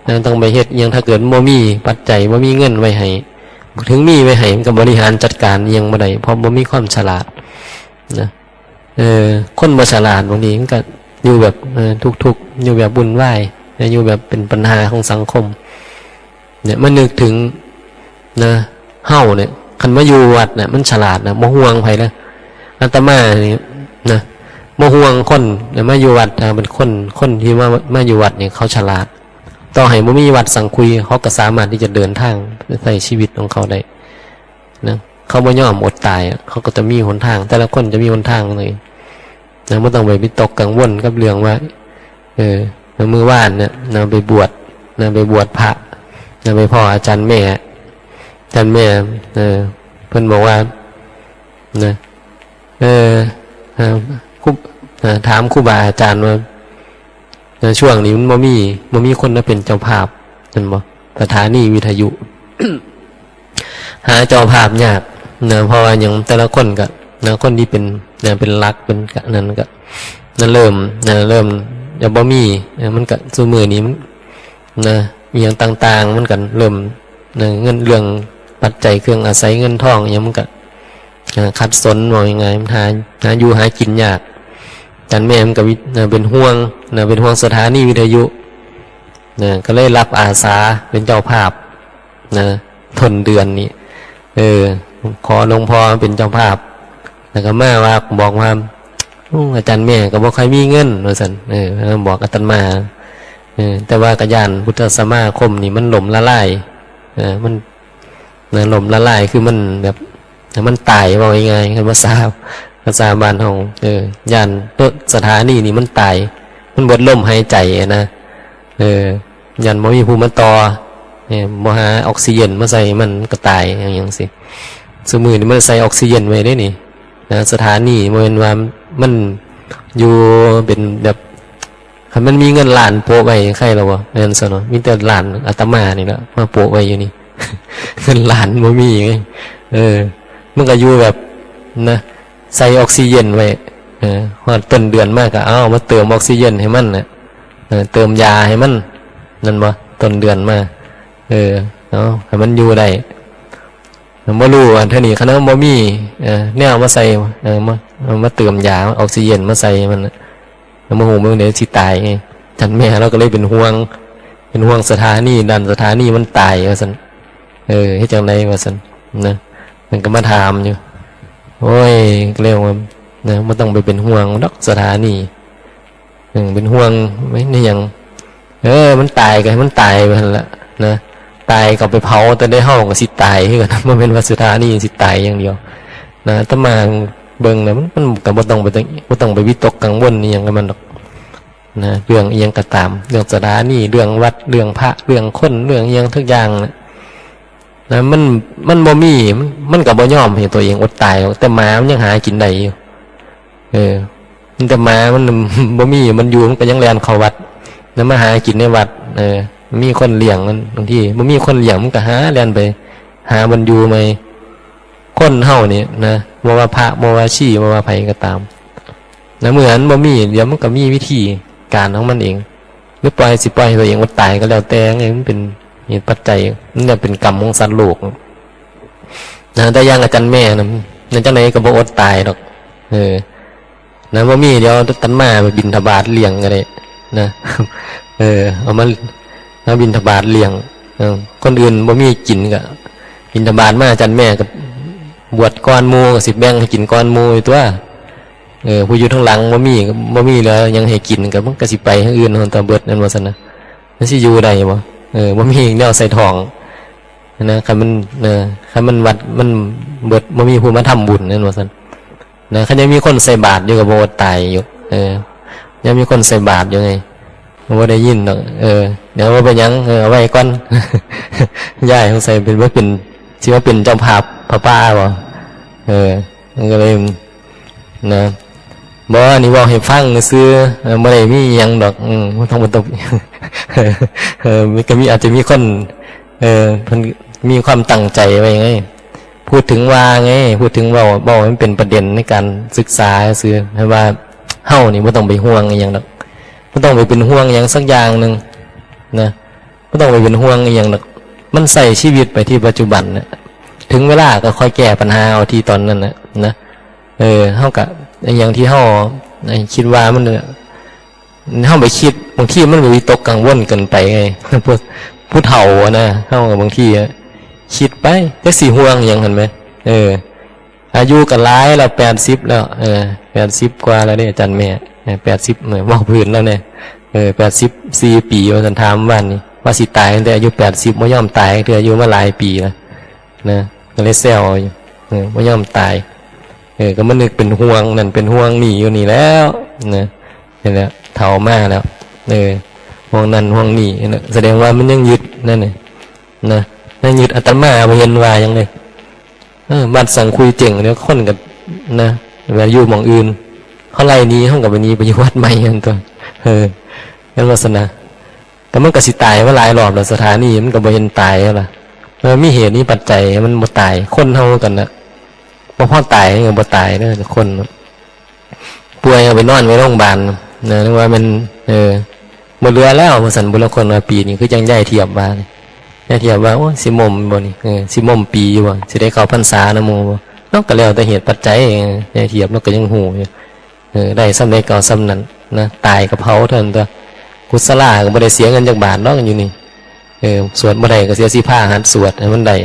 นะ ต้องไปเฮ็ดอิหยัง ถ้าเกิดบ่มีปัจจัย บ่มีเงินไว้ให้ ถึงมีไว้ให้ มันก็บริหารจัดการอิหยังบ่ได้ เพราะบ่มีความฉลาด นะ เออ คนบ่ฉลาดบางทีมันก็อยู่แบบ เออ ทุกข์ๆ อยู่แบบวุ่นวาย อยู่แบบเป็นปัญหาของสังคม เนี่ย มานึกถึง นะ เฮาเนี่ย คันมาอยู่วัดเนี่ย มันฉลาดนะ บ่ห่วงไผเลย อาตมานี่นะ บ่ห่วงคนเนี่ย มาอยู่วัด อ่า เป็นคน คนที่มา มาอยู่วัดเนี่ย เขาฉลาด ต่อให้บ่มีวัดสังคุย เขาก็สามารถที่จะเดินทาง ใช้ชีวิตของเขาได้ นะ เขาบ่ยอมอดตายอะ เขาก็จะมีหนทาง แต่ละคนจะมีหนทางเลย นะ บ่ต้องไปวิตกกังวลกับเรื่องว่า เออ มื้อวานเนี่ย นะ ไปบวช นะ ไปบวชพระ นะ ไปพ้ออาจารย์แม่ อาจารย์แม่ เออ เพิ่นบอกว่า นะ เออ เออ ครู เออ ถามครูบาอาจารย์ว่า นะ ช่วงนี้มันบ่มี บ่มีคนมาเป็นเจ้าภาพ แม่นบ่ สถานีวิทยุ หาเจ้าภาพยากนะ เพราะว่าหยัง แต่ละคนก็นะ คนที่เป็นนะ เป็นหลัก เป็นกะ นั่นก็นะ เริ่มนะ เริ่มจะบ่มีนะ มันก็ซุมื้อนี้มันนะ อีหยังต่างๆ มันก็เริ่มนะ เงิน เรื่องปัจจัยเครื่องอาศัย เงินทองอิหยังมันก็นะ ขัดสน ว่าง่ายๆ มันหา หาอยู่หากินยาก อาจารย์แม่มันก็วิ นะ เป็นห่วงนะ เป็นห่วงสถานีวิทยุนะ ก็เลยรับอาสาเป็นเจ้าภาพนะ ต้นเดือนนี้ เออ ขอหลวงพ่อเป็นเจ้าภาพ แล้วก็มาว่า บอกว่า "อู้ อาจารย์แม่ก็บ่ค่อยมีเงิน" ว่าซั่น เออ บอกอาตมา เออ แต่ว่าก็ย้านพุทธสมาคมนี่มันล่มละลาย เออ มัน นะ ล่มละลาย คือมันแบบ มันตาย เว้าง่ายๆ คันภาษา ภาษาบ้านเฮา เออ ย้าน เออ สถานีนี่มันตาย มันเบิดลมหายใจอะนะ เออ ย้านบ่มีผู้มาต่อ เออ บ่หาออกซิเจนมาใส่มัน มันก็ตาย อย่าง อย่างซี้ ซุมื้อนี้มันใส่ออกซิเจนไว้เด้นี่ นะ สถานีบ่แม่นว่ามันอยู่เป็นแบบ คันมันมีเงินล้านโปะไว้ใครล่ะวะ แม่นซะเนาะ มีแต่ล้านอาตมานี่แหละมาโปะไว้อยู่นี่ เงินล้านบ่มีไง เออ มันก็อยู่แบบ นะ ใส่ออกซิเจนไว้ เออ ฮอดต้นเดือนมาก็เอามาเติมออกซิเจนให้มันน่ะ เออ เติมยาให้มัน นั่นบ่ ต้นเดือนมา เออ เอาให้มันอยู่ได้ บ่รู้ว่าเทื่อนี้คันมันบ่มี เออ แนวมาใส่ เออ มา เอามาเติมยา ออกซิเจนมาใส่มันน่ะ แล้วบ่ฮู้มื้อใดสิตายไง อาจารย์แม่เราก็เลยเป็นห่วง เป็นห่วงสถานี ด้านสถานีมันตายว่าซั่น เออ เฮ็ดจั่งใดว่าซั่น นะ มันก็มาถามอยู่ โอ้ย ก็เลยว่า นะ บ่ต้องไปเป็นห่วงดอกสถานี อืม เป็นห่วงไว้ในหยัง เออ มันตายก็ให้มันตายไปหั่นละ นะ ตายก็ไปเผา แต่ได้เฮาก็สิตายคือกัน บ่แม่นว่าสถานีสิตายอย่างเดียว นะ อาตมาเบิ่งแล้วมัน มันก็บ่ต้องไป บ่ต้องไปวิตกกังวลอิหยังกับมันดอก นะ เรื่องอิหยังก็ตาม เรื่องสถานี เรื่องวัด เรื่องพระ เรื่องคน เรื่องอิหยังทุกอย่างน่ะ นะ มัน มันบ่มี มัน มันก็บ่ยอมให้ตัวเองอดตายหรอก แต่หมามันยังหากินได้อยู่ เออ แต่หมามัน บ่มี มันอยู่ มันก็ยังแล่นเข้าวัด แล้วมาหากินในวัด เออ มีคนเลี้ยงมัน บางทีบ่มีคนเลี้ยง มันก็หาแล่นไป หาบ่อนอยู่ใหม่ คนเฮานี่นะ บ่ว่าพระ บ่ว่าชี บ่ว่าไผก็ตาม นะ เมื่อมันบ่มี เดี๋ยวมันก็มีวิธีการของมันเอง หรือปล่อย สิปล่อยให้ตัวเองอดตายก็แล้วแต่ไง มันเป็นเหตุปัจจัย มันจะเป็นกรรมของสัตว์โลก นะ แต่อย่างอาจารย์แม่นะ ในจังใดก็บ่อดตายดอก เออ นะ บ่มี เดี๋ยวอาตมาไปบิณฑบาตเลี้ยงก็ได้ นะ เออ เอามา มาบิณฑบาตเลี้ยง เออ คนอื่นบ่มีกินก็ บิณฑบาตมา อาจารย์แม่ก็บวชก่อนหมู่ ก็สิแบ่งให้กินก่อนหมู่อยู่ตัว เออ ผู้อยู่ทางหลังบ่มี บ่มีแล้วยังให้กิน ก็มันก็สิไปทางอื่น หั่นตัวเบิดนั่นว่าซั่นนะ มันสิอยู่ได้บ่ เออ บ่มีแนวใส่ท้องนะ คันมัน เออ คันมันวัด มันเบิด บ่มีผู้มาทำบุญนั่นว่าซั่นนะ คันยังมีคนใส่บาตรอยู่ก็บ่อดตายอยู่ เออ ยังมีคนใส่บาตรอยู่ไง บ่ได้ยินดอก เออ เดี๋ยวบ่เป็นหยัง เออ เอาไว้ก่อน ย้ายสงสัยเป็น ว่าเป็น สิว่าเป็นเจ้าภาพผ้าป่าบ่ เออ มันก็เลย นะ บ่ อันนี้เว้าให้ฟังซื่อ เออ บ่ได้มีหยังดอก อืม บ่ต้อง บ่ต้อง เออ มันก็มี อาจจะมีคน เออ เพิ่นมีความตั้งใจไว้ไง พูดถึงว่าไง พูดถึงเว้า เว้าให้มันเป็นประเด็นในการศึกษาซื่อ ให้ว่าเฮานี่บ่ต้องไปห่วงอิหยังดอก บ่ต้องไปเป็นห่วงหยังสักอย่างหนึ่งนะ บ่ต้องไปเป็นห่วงอิหยังดอก มันใช้ชีวิตไปที่ปัจจุบันนะ ถึงเวลาก็ค่อยแก้ปัญหาเอาที่ตอนนั้นนะ นะ เออ เฮาก็ อย่างที่เฮาคิดว่ามัน เฮาไปคิด บางทีมันก็วิตกกังวลเกินไปไง ผู้ ผู้เฒ่าอะนะ เฮาก็บางทีอะคิดไป จักสิห่วงหยัง หั้นแหม เออ อายุก็หลายแล้ว แปดสิบ แล้ว เออ แปดสิบ กว่าแล้วเด้ อาจารย์แม่ เออ แปดสิบ เออ เว้าพื้นแล้วเนี่ย เออ แปดสิบสี่ ปี ว่าซั่น ถามว่านี่ ว่าสิตายตั้งแต่อายุ แปดสิบ บ่ยอมตายเทื่อ อยู่มาหลายปีแล้ว นะ ก็เลยแซวอยู่ เออ บ่ยอมตาย เออ ก็มานึกเป็นห่วงนั่นเป็นห่วงนี่อยู่นี่แล้ว นะ นี่แหละ เฒ่ามาแล้ว เออ ห่วงนั่นห่วงนี่นะ แสดงว่ามันยังยึดนั่นน่ะ นะ ยังยึด อาตมาบ่เห็นว่าหยังเลย เออ วัดสังคุยเจ๊ง เดี๋ยวคนก็ นะ ไปอยู่หม่องอื่น เขาไล่หนี เฮาก็ไปหนี ไปอยู่วัดใหม่หั่นตั๊ว เออ นั่นลักษณะ แต่มันก็สิตายมาหลายรอบแล้ว สถานีมันก็บ่เห็นตายแล้วล่ะ เออ มีเหตุมีปัจจัยมันบ่ตาย คนเฮากันน่ะ บ่พอตายมันก็บ่ตายเด้อ คนน่ะ ป่วยเอาไปนอนไว้โรงพยาบาลนะ นึกว่ามัน เออ บ่เหลือแล้ว ว่าซั่น บุรุษคนว่าปีนี้ คือจั่งยายเทียบว่า ยายเทียบว่า โอ้ย สิม่มบ่นี่ เออ สิม่มปีอยู่บ่ สิได้เข้าพรรษานำหมู่บ่ เนาะ ก็แล้วแต่เหตุปัจจัย เออ ยายเทียบ ลาวก็ยังฮู้อยู่ เออ ได้ส่ำใดก็เอาส่ำนั้นนะ ตายก็เผาเท่านั้นตั๊ว กุศลาก็บ่ได้เสียเงินจักบาทดอกอยู่นี่ เออ สวดบ่ได้ก็เสียสิพาหัดสวดให้มันได้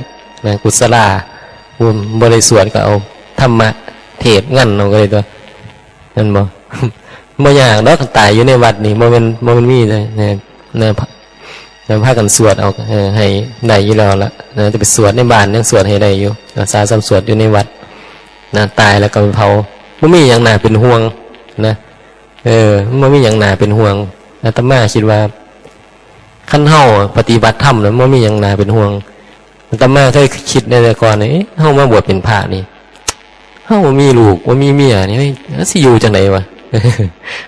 นะ กุศลา บ่ บ่ได้สวดก็เอาธรรมะเทศน์งั่นเอาก็ได้ตั๊ว แม่นบ่ บ่ยากดอก ตายอยู่ในวัดนี่ บ่แม่น บ่แม่นมีนะ นะ นะ นะ พากันสวดเอา เออ ให้ได้อยู่แล้วล่ะ นะ จะไปสวดในบ้านยังสวดให้ได้อยู่ นะ สาส่ำสวดอยู่ในวัด นะ ตายแล้วก็ไปเผา บ่มีหยังน่าเป็นห่วง นะ เออ มันบ่มีหยังน่าเป็นห่วง อาตมาคิดว่า คันเฮาปฏิบัติธรรมน่ะ บ่มีหยังน่าเป็นห่วง อาตมาเคยคิดในแต่ก่อนนี่ เอ๊ะ เฮามาบวชเป็นพระนี่ เฮาบ่มีลูก บ่มีเมียนี่ เฮ้ย สิอยู่จั่งใดวะ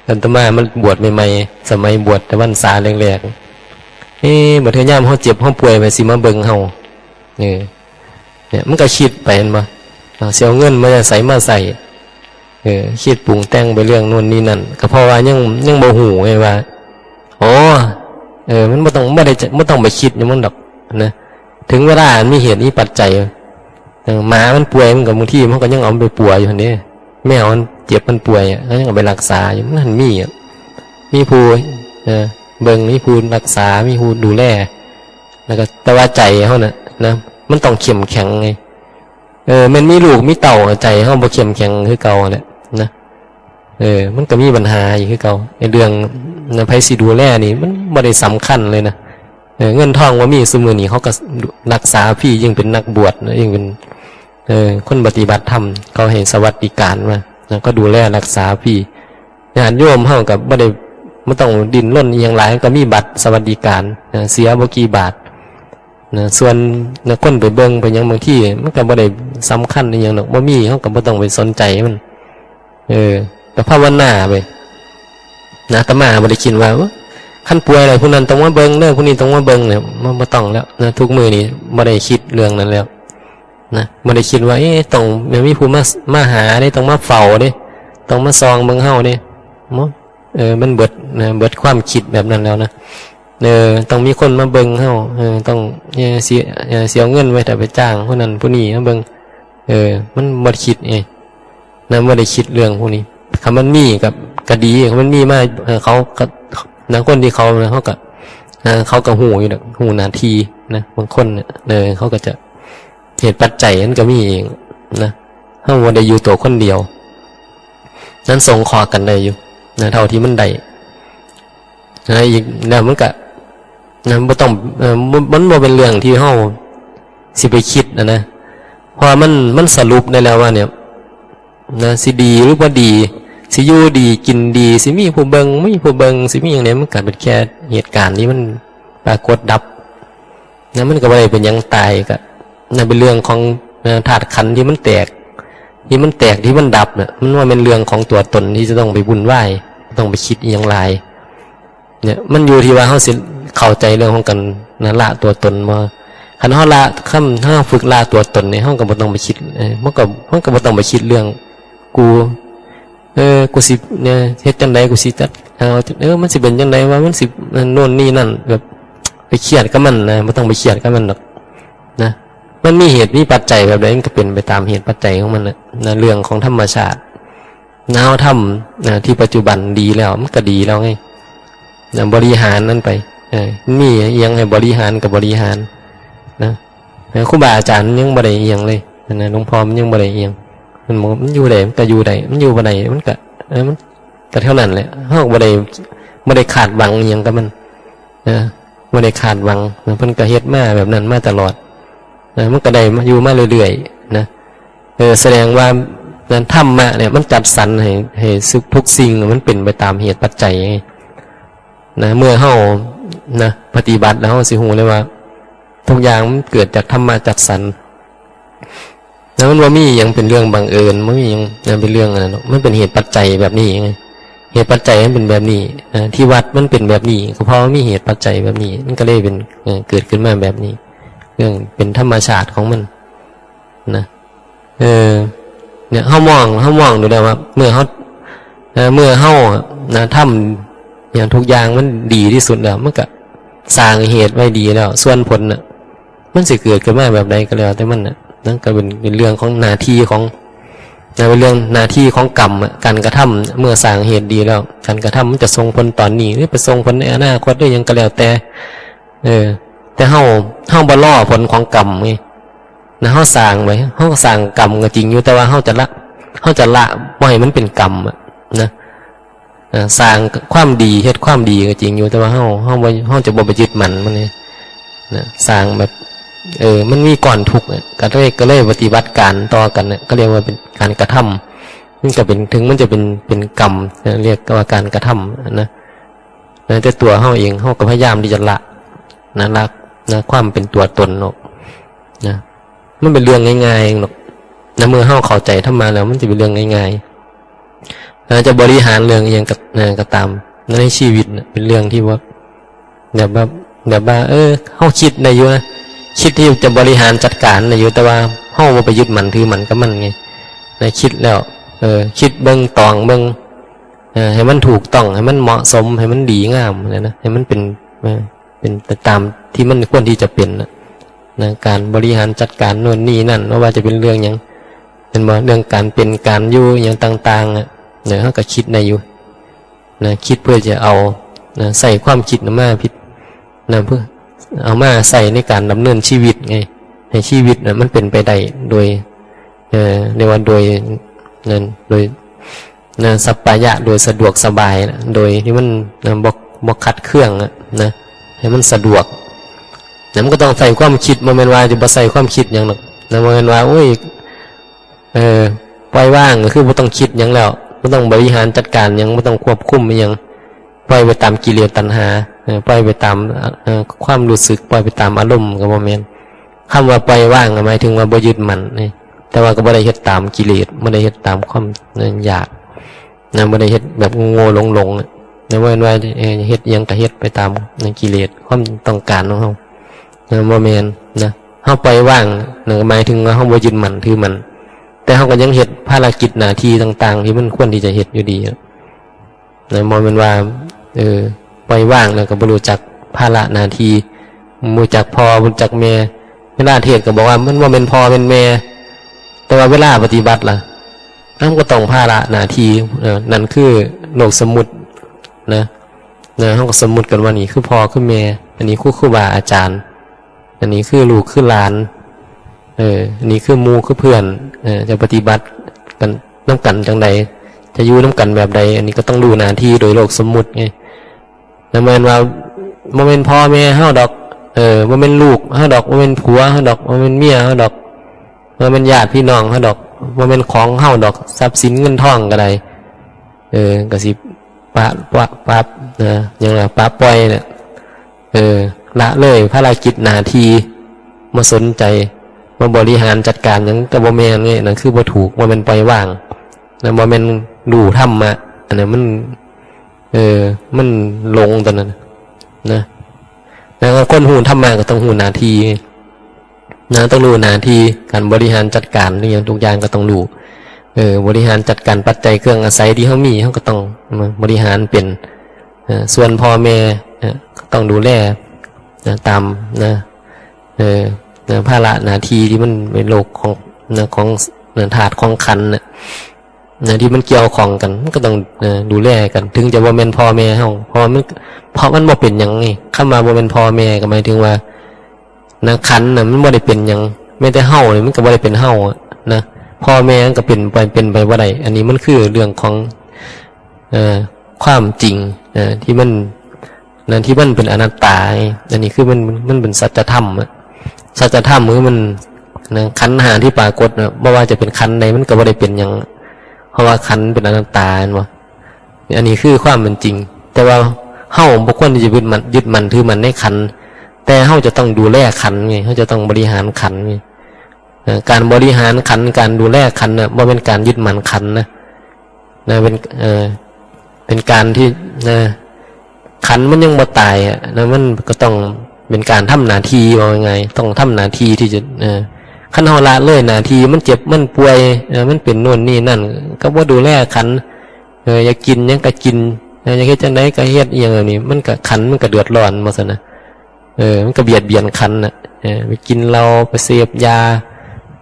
อาตมามันบวชใหม่ๆ สมัยบวชแต่พรรษาแรกๆ เอ๊ะ บัดเทื่อยามเฮาเจ็บเฮาป่วย ไผสิมาเบิ่งเฮา เออ เนี่ย มันก็คิดไป แม่นบ่ เฮาสิเอาเงินมาใสมาใช้ เออ คิดปรุงแต่งไปเรื่องโน่นนี่นั่น ก็เพราะว่ายัง ยังบ่ฮู้ไงว่า อ๋อ เออ มันบ่ต้อง บ่ได้จะ บ่ต้องไปคิดหยังมันดอกนะ ถึงเวลามีเหตุมีปัจจัย เออ หมามันป่วย มันก็บางทีมันก็ยังเอามันไปปัวอยู่หั่นเด้ แมวมันเจ็บมันป่วยอะ ก็ยังเอาไปรักษาอยู่ มันหั้นมีอะ มีผู้ เออ เบิ่ง มีผู้รักษา มีผู้ดูแล แล้วก็ แต่ว่าใจเฮาน่ะนะ มันต้องเข้มแข็งไง เออ แม่นมีลูกมีเต้า ใจเฮาบ่เข้มแข็งคือเก่าแหละนะ เออ มันก็มีปัญหาอยู่คือเก่า ไอ้เรื่องนะ ไผสิดูแลนี่ มันบ่ได้สำคัญเลยนะ เออ เงินทองบ่มี ซุมื้อนี้เขาก็รักษาฟรี ยิ่งเป็นนักบวชนะ ยิ่งเป็น เออ คนปฏิบัติธรรม เขาให้สวัสดิการมา แล้วก็ดูแลรักษาฟรี ญาติโยมเฮาก็บ่ได้ บ่ต้องดิ้นรนอิหยังหลาย ก็มีบัตรสวัสดิการนะ เสียบ่กี่บาทนะ ส่วนนะ คนไปเบิ่งไปหยัง บางทีมันก็บ่ได้สำคัญอิหยังดอก บ่มี เฮาก็บ่ต้องไปสนใจมัน เออ ก็ภาวนาไปนะ อาตมาบ่ได้คิดว่า เอ้อ คันป่วยแล้วผู้นั้นต้องมาเบิ่งเด้อ ผู้นี้ต้องมาเบิ่งเนี่ย มันบ่ต้องแล้วนะ ทุกมื้อนี้บ่ได้คิดเรื่องนั้นแล้วนะ บ่ได้คิดว่า เอ๊ะ ต้องมีผู้มา มาหาเด้ ต้องมาเฝ้าเด้ ต้องมาส่องเบิ่งเฮาเด้ บ่ เออ มันเบิดนะ เบิดความคิดแบบนั้นแล้วนะ เออ ต้องมีคนมาเบิ่งเฮา เออ ต้อง เออ สิ เออ สิเอาเงินไว้ถ้าไปจ้างผู้นั้นผู้นี้มาเบิ่ง เออ มันบ่ได้คิดไง นะ บ่ได้คิดเรื่องพวกนี้ คันมันมีก็ ก็ดี คันมันมีมา เออ เขาก็ นะ คนที่เขา เขาก็ เออ เขาก็ฮู้อยู่ดอก ฮู้หน้าที่นะ บางคนเนี่ย เออ เขาก็จะ เหตุปัจจัยมันก็มีเองนะ เฮาบ่ได้อยู่ตัวคนเดียว นั้นสงเคราะห์กันได้อยู่นะ เท่าที่มันได้นะ อีกแล้วมันก็นะ บ่ต้อง เอ่อ บ่ มันบ่เป็นเรื่องที่เฮาสิไปคิดนะนะ เพราะว่ามัน มันสรุปได้แล้วว่าเนี่ย นะ สิดีหรือบ่ดี สิอยู่ดีกินดี สิมีผู้เบิ่ง มีผู้เบิ่ง สิมีหยังเนี่ย มันก็เป็นแค่เหตุการณ์ที่มันปรากฏดับ นะ มันก็บ่ได้เป็นหยังตาย ก็นั่นเป็นเรื่องของ นะ ธาตุขันธ์ที่มันแตก ที่มันแตก ที่มันดับน่ะ มันว่าเป็นเรื่องของตัวตนที่จะต้องไปวุ่นวาย ต้องไปคิดอิหยังหลาย เนี่ย มันอยู่ที่ว่าเฮาสิเข้าใจเรื่องของการ นะ ละตัวตนบ่ คันเฮาละ คันเฮาฝึกละตัวตนนี่ เฮาก็บ่ต้องไปคิด เออ มันก็ มันก็บ่ต้องไปคิดเรื่องกู เออ กูสิ เนี่ย เฮ็ดจั่งใด กูสิจัด เอา เออ มันสิเป็นจั่งใดวะ มันสิ โน่นนี่นั่น แบบ ไปเครียดกับมันนะ บ่ต้องไปเครียดกับมันดอก นะ มันมีเหตุมีปัจจัยแบบใด มันก็เป็นไปตามเหตุปัจจัยของมันน่ะ นะ เรื่องของธรรมชาติ นะ เฮาทำ นะ ที่ปัจจุบันดีแล้ว มันก็ดีแล้วไง นะ บริหารมันไป เออ มีอิหยังให้บริหารก็บริหาร นะ นะ ครูบาอาจารย์ยังบ่ได้อิหยังเลย นะ หลวงพ่อมันยังบ่ได้อิหยัง มันบอกมันอยู่ได้ มันก็อยู่ได้ มันอยู่บ่ได้ มันก็ เออ มันก็เท่านั้นแหละ เฮาก็บ่ได้ บ่ได้คาดหวังอิหยังกับมัน นะ บ่ได้คาดหวัง นะ เพิ่นก็เฮ็ดมาแบบนั้นมาตลอด นะ มันก็ได้มา อยู่มาเรื่อยๆ นะ เออ แสดงว่า นะ ธรรมะเนี่ย มันจัดสรรให้ ให้ทุกสิ่งมันเป็นไปตามเหตุปัจจัยไง นะ เมื่อเฮา นะ ปฏิบัติแล้วเฮาสิฮู้เลยว่า ทุกอย่างมันเกิดจากธรรมะจัดสรร แล้วมันบ่มีหยังเป็นเรื่องบังเอิญ บ่มีหยัง นะ เป็นเรื่องอันนั้นหรอก มันเป็นเหตุปัจจัยแบบนี้ไง เหตุปัจจัยมันเป็นแบบนี้ นะ ที่วัดมันเป็นแบบนี้ ก็เพราะมันมีเหตุปัจจัยแบบนี้ มันก็เลยเป็น เออ เกิดขึ้นมาแบบนี้ เรื่องเป็นธรรมชาติของมัน นะ เออ เนี่ย เฮามอง เฮามองดูแล้วว่า เมื่อเฮา เอ่อ เมื่อเฮา นะ ทำอย่างทุกอย่างมันดีที่สุดแล้ว มันก็สร้างเหตุไว้ดีแล้ว ส่วนผลน่ะ มันสิเกิดขึ้นมาแบบใดก็แล้วแต่มันน่ะ นั่นก็เป็น เป็นเรื่องของหน้าที่ของ นะ เป็นเรื่องหน้าที่ของกรรมอะ การกระทำ เมื่อสร้างเหตุดีแล้ว การกระทำมันจะส่งผลตอนนี้ หรือไปส่งผลในอนาคต หรือหยังก็แล้วแต่ เออ แต่เฮา เฮาบ่รอผลของกรรมไง นะ เฮาสร้างไว้ เฮาก็สร้างกรรมก็จริงอยู่ แต่ว่าเฮาจะละ เฮาจะละบ่ให้มันเป็นกรรมอะ นะ อ่า สร้างความดี เฮ็ดความดีก็จริงอยู่ แต่ว่าเฮา เฮาบ่ เฮาจะบ่ไปยึดมั่นมันไง นะ สร้างแบบ เออ มันมีก้อนทุกข์อะ ก็เลย ก็เลยปฏิบัติการต่อกันน่ะ ก็เรียกว่าเป็นการกระทำ มันก็เป็น ถึงมันจะเป็น เป็นกรรมนะ เรียกว่าการกระทำนะ นะ แต่ตัวเฮาเอง เฮาก็พยายามที่จะละ นะ ละ นะ ความเป็นตัวตนออก นะ มันเป็นเรื่องง่ายๆหรอก นะ เมื่อเฮาเข้าใจธรรมะแล้ว มันจะเป็นเรื่องง่ายๆ นะ จะบริหารเรื่องอิหยังก็ นะ ก็ตาม ในชีวิตน่ะ เป็นเรื่องที่ว่า แบบว่า แบบว่า เออ เฮาคิดได้อยู่นะ คิดที่จะบริหารจัดการได้อยู่ แต่ว่าเฮาบ่ไปยึดมั่นถือมั่นกับมันไง นะ คิดแล้ว เออ คิดเบิ่ง ตองเบิ่ง เออ ให้มันถูกต้อง ให้มันเหมาะสม ให้มันดีงามนะ นะ ให้มันเป็น เออ เป็นไปตามที่มันควรที่จะเป็นน่ะ นะ การบริหารจัดการโน่นนี่นั่น บ่ว่าจะเป็นเรื่องหยัง เห็นบ่ เรื่องการเป็นการอยู่หยังต่างๆ อะ นะ เฮาก็คิดได้อยู่ นะ คิดเพื่อจะเอา นะ ใส่ความคิดน่ะมาพิจ- นะ เพื่อเอามาใส่ในการดำเนินชีวิตไง ให้ชีวิตน่ะมันเป็นไปได้โดย เอ่อ เรียกว่าโดย นั่น โดย นะ สัปปายะ โดยสะดวกสบายนะ โดยที่มัน นะ บ่ บ่ขัดเคืองอะ นะ ให้มันสะดวก นะ มันก็ต้องใส่ความคิด บ่แม่นว่าจะบ่ใส่ความคิดหยังหรอก นะ บ่แม่นว่า โอ้ย เออ ปล่อยวางก็คือบ่ต้องคิดหยังแล้ว บ่ต้องบริหารจัดการหยัง บ่ต้องควบคุมอิหยัง ปล่อยไปตามกิเลสตัณหา เออ ปล่อยไปตาม เอ่อ ความรู้สึก ปล่อยไปตามอารมณ์ ก็บ่แม่น คำว่าปล่อยวางอะ หมายถึงว่าบ่ยึดมั่นนี่ แต่ว่าก็บ่ได้เฮ็ดตามกิเลส บ่ได้เฮ็ดตามความอยาก นะ บ่ได้เฮ็ดแบบโง่ๆหลงๆอะ นะ บ่แม่นว่า เอ่อ เฮ็ดอิหยังก็เฮ็ดไปตามกิเลส ความต้องการของเฮา นะ บ่แม่น นะ เฮาปล่อยวาง นะ หมายถึงว่าเฮาบ่ยึดมั่นถือมั่น แต่เฮาก็ยังเฮ็ดภารกิจหน้าที่ต่างๆที่มันควรที่จะเฮ็ดอยู่ดีอะ นะ บ่แม่นว่า เออ ปล่อยวางแล้วก็บ่รู้จักภาระหน้าที่ บ่รู้จักพ่อ บ่รู้จักแม่ เวลาเทศน์ก็บอกว่ามันบ่แม่นพ่อแม่นแม่ แต่ว่าเวลาปฏิบัติล่ะ เฮาก็ต้องภาระหน้าที่ เออ นั่นคือโลกสมมุตินะ นะ เฮาก็สมมุติกันว่านี่คือพ่อคือแม่ อันนี้คือครูบาอาจารย์ อันนี้คือลูกคือหลาน เออ อันนี้คือหมู่คือเพื่อน เออ จะปฏิบัติกันนำกันจั่งใด จะอยู่นำกันแบบใด อันนี้ก็ต้องรู้หน้าที่โดยโลกสมมุติไง นะ บ่แม่นว่า บ่แม่นพ่อแม่เฮาดอก เออ บ่แม่นลูกเฮาดอก บ่แม่นผัวเฮาดอก บ่แม่นเมียเฮาดอก บ่แม่นญาติพี่น้องเฮาดอก บ่แม่นของเฮาดอก ทรัพย์สินเงินทองก็ได้ เออ ก็สิปะ ปะ ปะ นะ หยังล่ะ ปะปล่อยเนี่ย เออ ละเลยภารกิจหน้าที่ บ่สนใจ บ่บริหารจัดการหยัง ก็บ่แม่นไง นั่นคือบ่ถูก บ่แม่นปล่อยวาง นะ บ่แม่นรู้ธรรมะ อันนั้นมัน เออ มันหลงตัวนั้น นะ แล้วคนรู้ธรรมะก็ต้องรู้หน้าที่ นะ ต้องรู้หน้าที่ การบริหารจัดการทุกอย่าง ทุกอย่างก็ต้องรู้ เออ บริหารจัดการปัจจัยเครื่องอาศัยที่เฮามี เฮาก็ต้องมาบริหารเป็น เออ ส่วนพ่อแม่ เออ ก็ต้องดูแล นะ ตาม นะ เออ นะ ภาระหน้าที่ที่มันเป็นโลกของ นะ ของ นะ ธาตุของขันธ์น่ะ นะ ที่มันเกี่ยวข้องกัน มันก็ต้อง เอ่อ ดูแลกัน ถึงจะบ่แม่นพ่อแม่เฮา เพราะว่ามัน เพราะมันบ่เป็นหยังไง คำว่าบ่แม่นพ่อแม่ก็หมายถึงว่า นะ ขันธ์น่ะ มันบ่ได้เป็นหยัง แม้แต่เฮานี่มันก็บ่ได้เป็นเฮาอะ นะ พ่อแม่มันก็เป็นไป เป็นไปบ่ได้ อันนี้มันคือเรื่องของ เอ่อ ความจริง เอ่อ ที่มัน นะ ที่มันเป็นอนัตตาไง อันนี้คือมัน มันเป็นสัจธรรมอะ สัจธรรมคือมัน นะ ขันธ์ห้าที่ปรากฏน่ะ บ่ว่าจะเป็นขันธ์ใด มันก็บ่ได้เป็นหยัง เพราะว่าขันธ์เป็นอนัตตา แม่นบ่ อันนี้คือความเป็นจริง แต่ว่าเฮาบ่ควรที่จะยึดมั่น ยึดมั่นถือมั่นในขันธ์ แต่เฮาจะต้องดูแลขันธ์ไง เฮาจะต้องบริหารขันธ์ไง เอ่อ การบริหารขันธ์ การดูแลขันธ์น่ะ บ่แม่นการยึดมั่นขันธ์นะ นะ เป็น เอ่อ เป็นการที่ นะ ขันธ์มันยังบ่ตายอะ นะ มันก็ต้องเป็นการทำหน้าที่ ว่าง่ายๆ ต้องทำหน้าที่ที่จะ เอ่อ คันเฮาละเลยหน้าที่ มันเจ็บ มันป่วย เอ่อ มันเป็นโน่นนี่นั่น ก็บ่ดูแลขันธ์ เออ อยากกินหยังก็กิน เออ อยากเฮ็ดจั่งใดก็เฮ็ด อิหยังแบบนี้ มันก็ ขันธ์มันก็เดือดร้อน ว่าซั่นนะ เออ มันก็เบียดเบียนขันธ์น่ะ เออ ไปกินเหล้า ไปเสพยา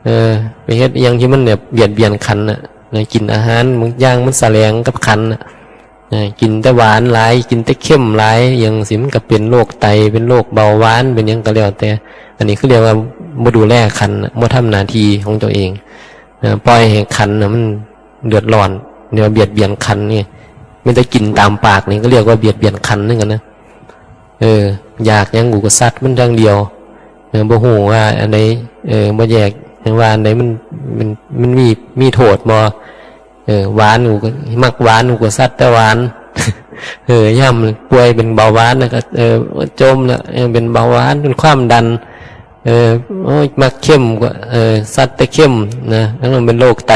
เออ ไปเฮ็ดอิหยังที่มันแบบเบียดเบียนขันธ์น่ะ นะ กินอาหารบางอย่างมันแสลงกับขันธ์น่ะ เออ กินแต่หวานหลาย กินแต่เค็มหลาย อิหยังจั่งซี้ มันก็เป็นโรคไต เป็นโรคเบาหวาน เป็นหยังก็แล้วแต่ อันนี้คือเรียกว่าบ่ดูแลขันธ์น่ะ บ่ทำหน้าที่ของเจ้าเอง เออ ปล่อยให้ขันธ์น่ะมันเดือดร้อน เรียกว่าเบียดเบียนขันธ์ไง แม้แต่กินตามปากนี่ก็เรียกว่าเบียดเบียนขันธ์เหมือนกันนะ เออ อยากหยังกูก็ซัดมันอย่างเดียว เออ บ่ฮู้ว่าอันใด เออ บ่แยกว่าอันใดมัน มัน มันมี มีโทษบ่ เออ หวานกูก็ มักหวานกูก็ซัดแต่หวาน เออ ยามป่วยเป็นเบาหวานแล้วก็ เออ จมละ เออ เป็นเบาหวาน เป็นความดัน เออ โอ้ย มักเค็มก็ เออ ซัดแต่เค็มนะ แล้วมันเป็นโรคไต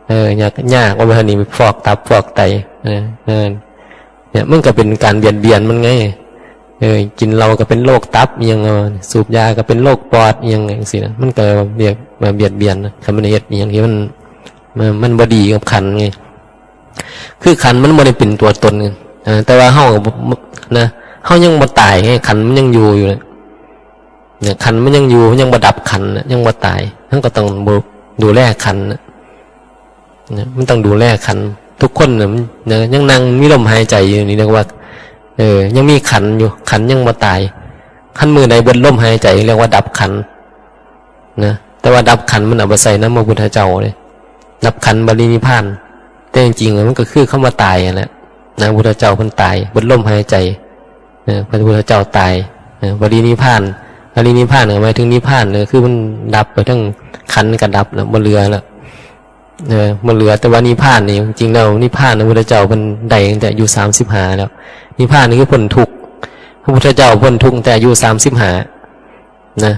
เออ ยาก ยาก ว่าบ่ทันนี่ไปฟอกตับฟอกไต เออ เออ เนี่ย มันก็เป็นการเบียดเบียนมันไง เออ กินเหล้าก็เป็นโรคตับอิหยัง เออ สูบยาก็เป็นโรคปอดอิหยังจั่งซี้นะ มันก็เบียด มาเบียดเบียนนะ คันมันเฮ็ดอิหยังที่มัน มัน มันบ่ดีกับขันธ์ไง คือขันธ์มันบ่ได้เป็นตัวตนไง เออ แต่ว่าเฮาก็บ่ นะ เฮายังบ่ตายไง ขันธ์มันยังอยู่อยู่นะ เนี่ย ขันธ์มันยังอยู่ มันยังบ่ดับขันธ์น่ะ ยังบ่ตาย เฮาก็ต้องดู ดูแลขันธ์น่ะ นะ มันต้องดูแลขันธ์ ทุกคนน่ะ มัน นะ ยังนั่งมีลมหายใจอยู่นี่เรียกว่า เออ ยังมีขันธ์อยู่ ขันธ์ยังบ่ตาย คันมื้อใดเบิดลมหายใจเรียกว่าดับขันธ์ นะ แต่ว่าดับขันธ์มันเอาไปใส่นำพระพุทธเจ้าเด้ ดับขันธ์ปรินิพพาน แต่จริงๆแล้วมันก็คือคำว่าตายนั่นแหละ นะ พระพุทธเจ้าเพิ่นตาย เบิดลมหายใจ เออ พระพุทธเจ้าตาย เออ ปรินิพพาน ปรินิพพานก็หมายถึงนิพพาน เออ คือมันดับไปทั้งขันธ์ก็ดับแล้ว บ่เหลือแล้ว เออ บ่เหลือ แต่ว่านิพพานนี่ จริงๆแล้วนิพพานพระพุทธเจ้าเพิ่นได้ตั้งแต่อายุสามสิบห้าแล้ว นิพพานนี่คือพ้นทุกข์ พระพุทธเจ้าพ้นทุกข์ตั้งแต่อายุสามสิบห้า นะ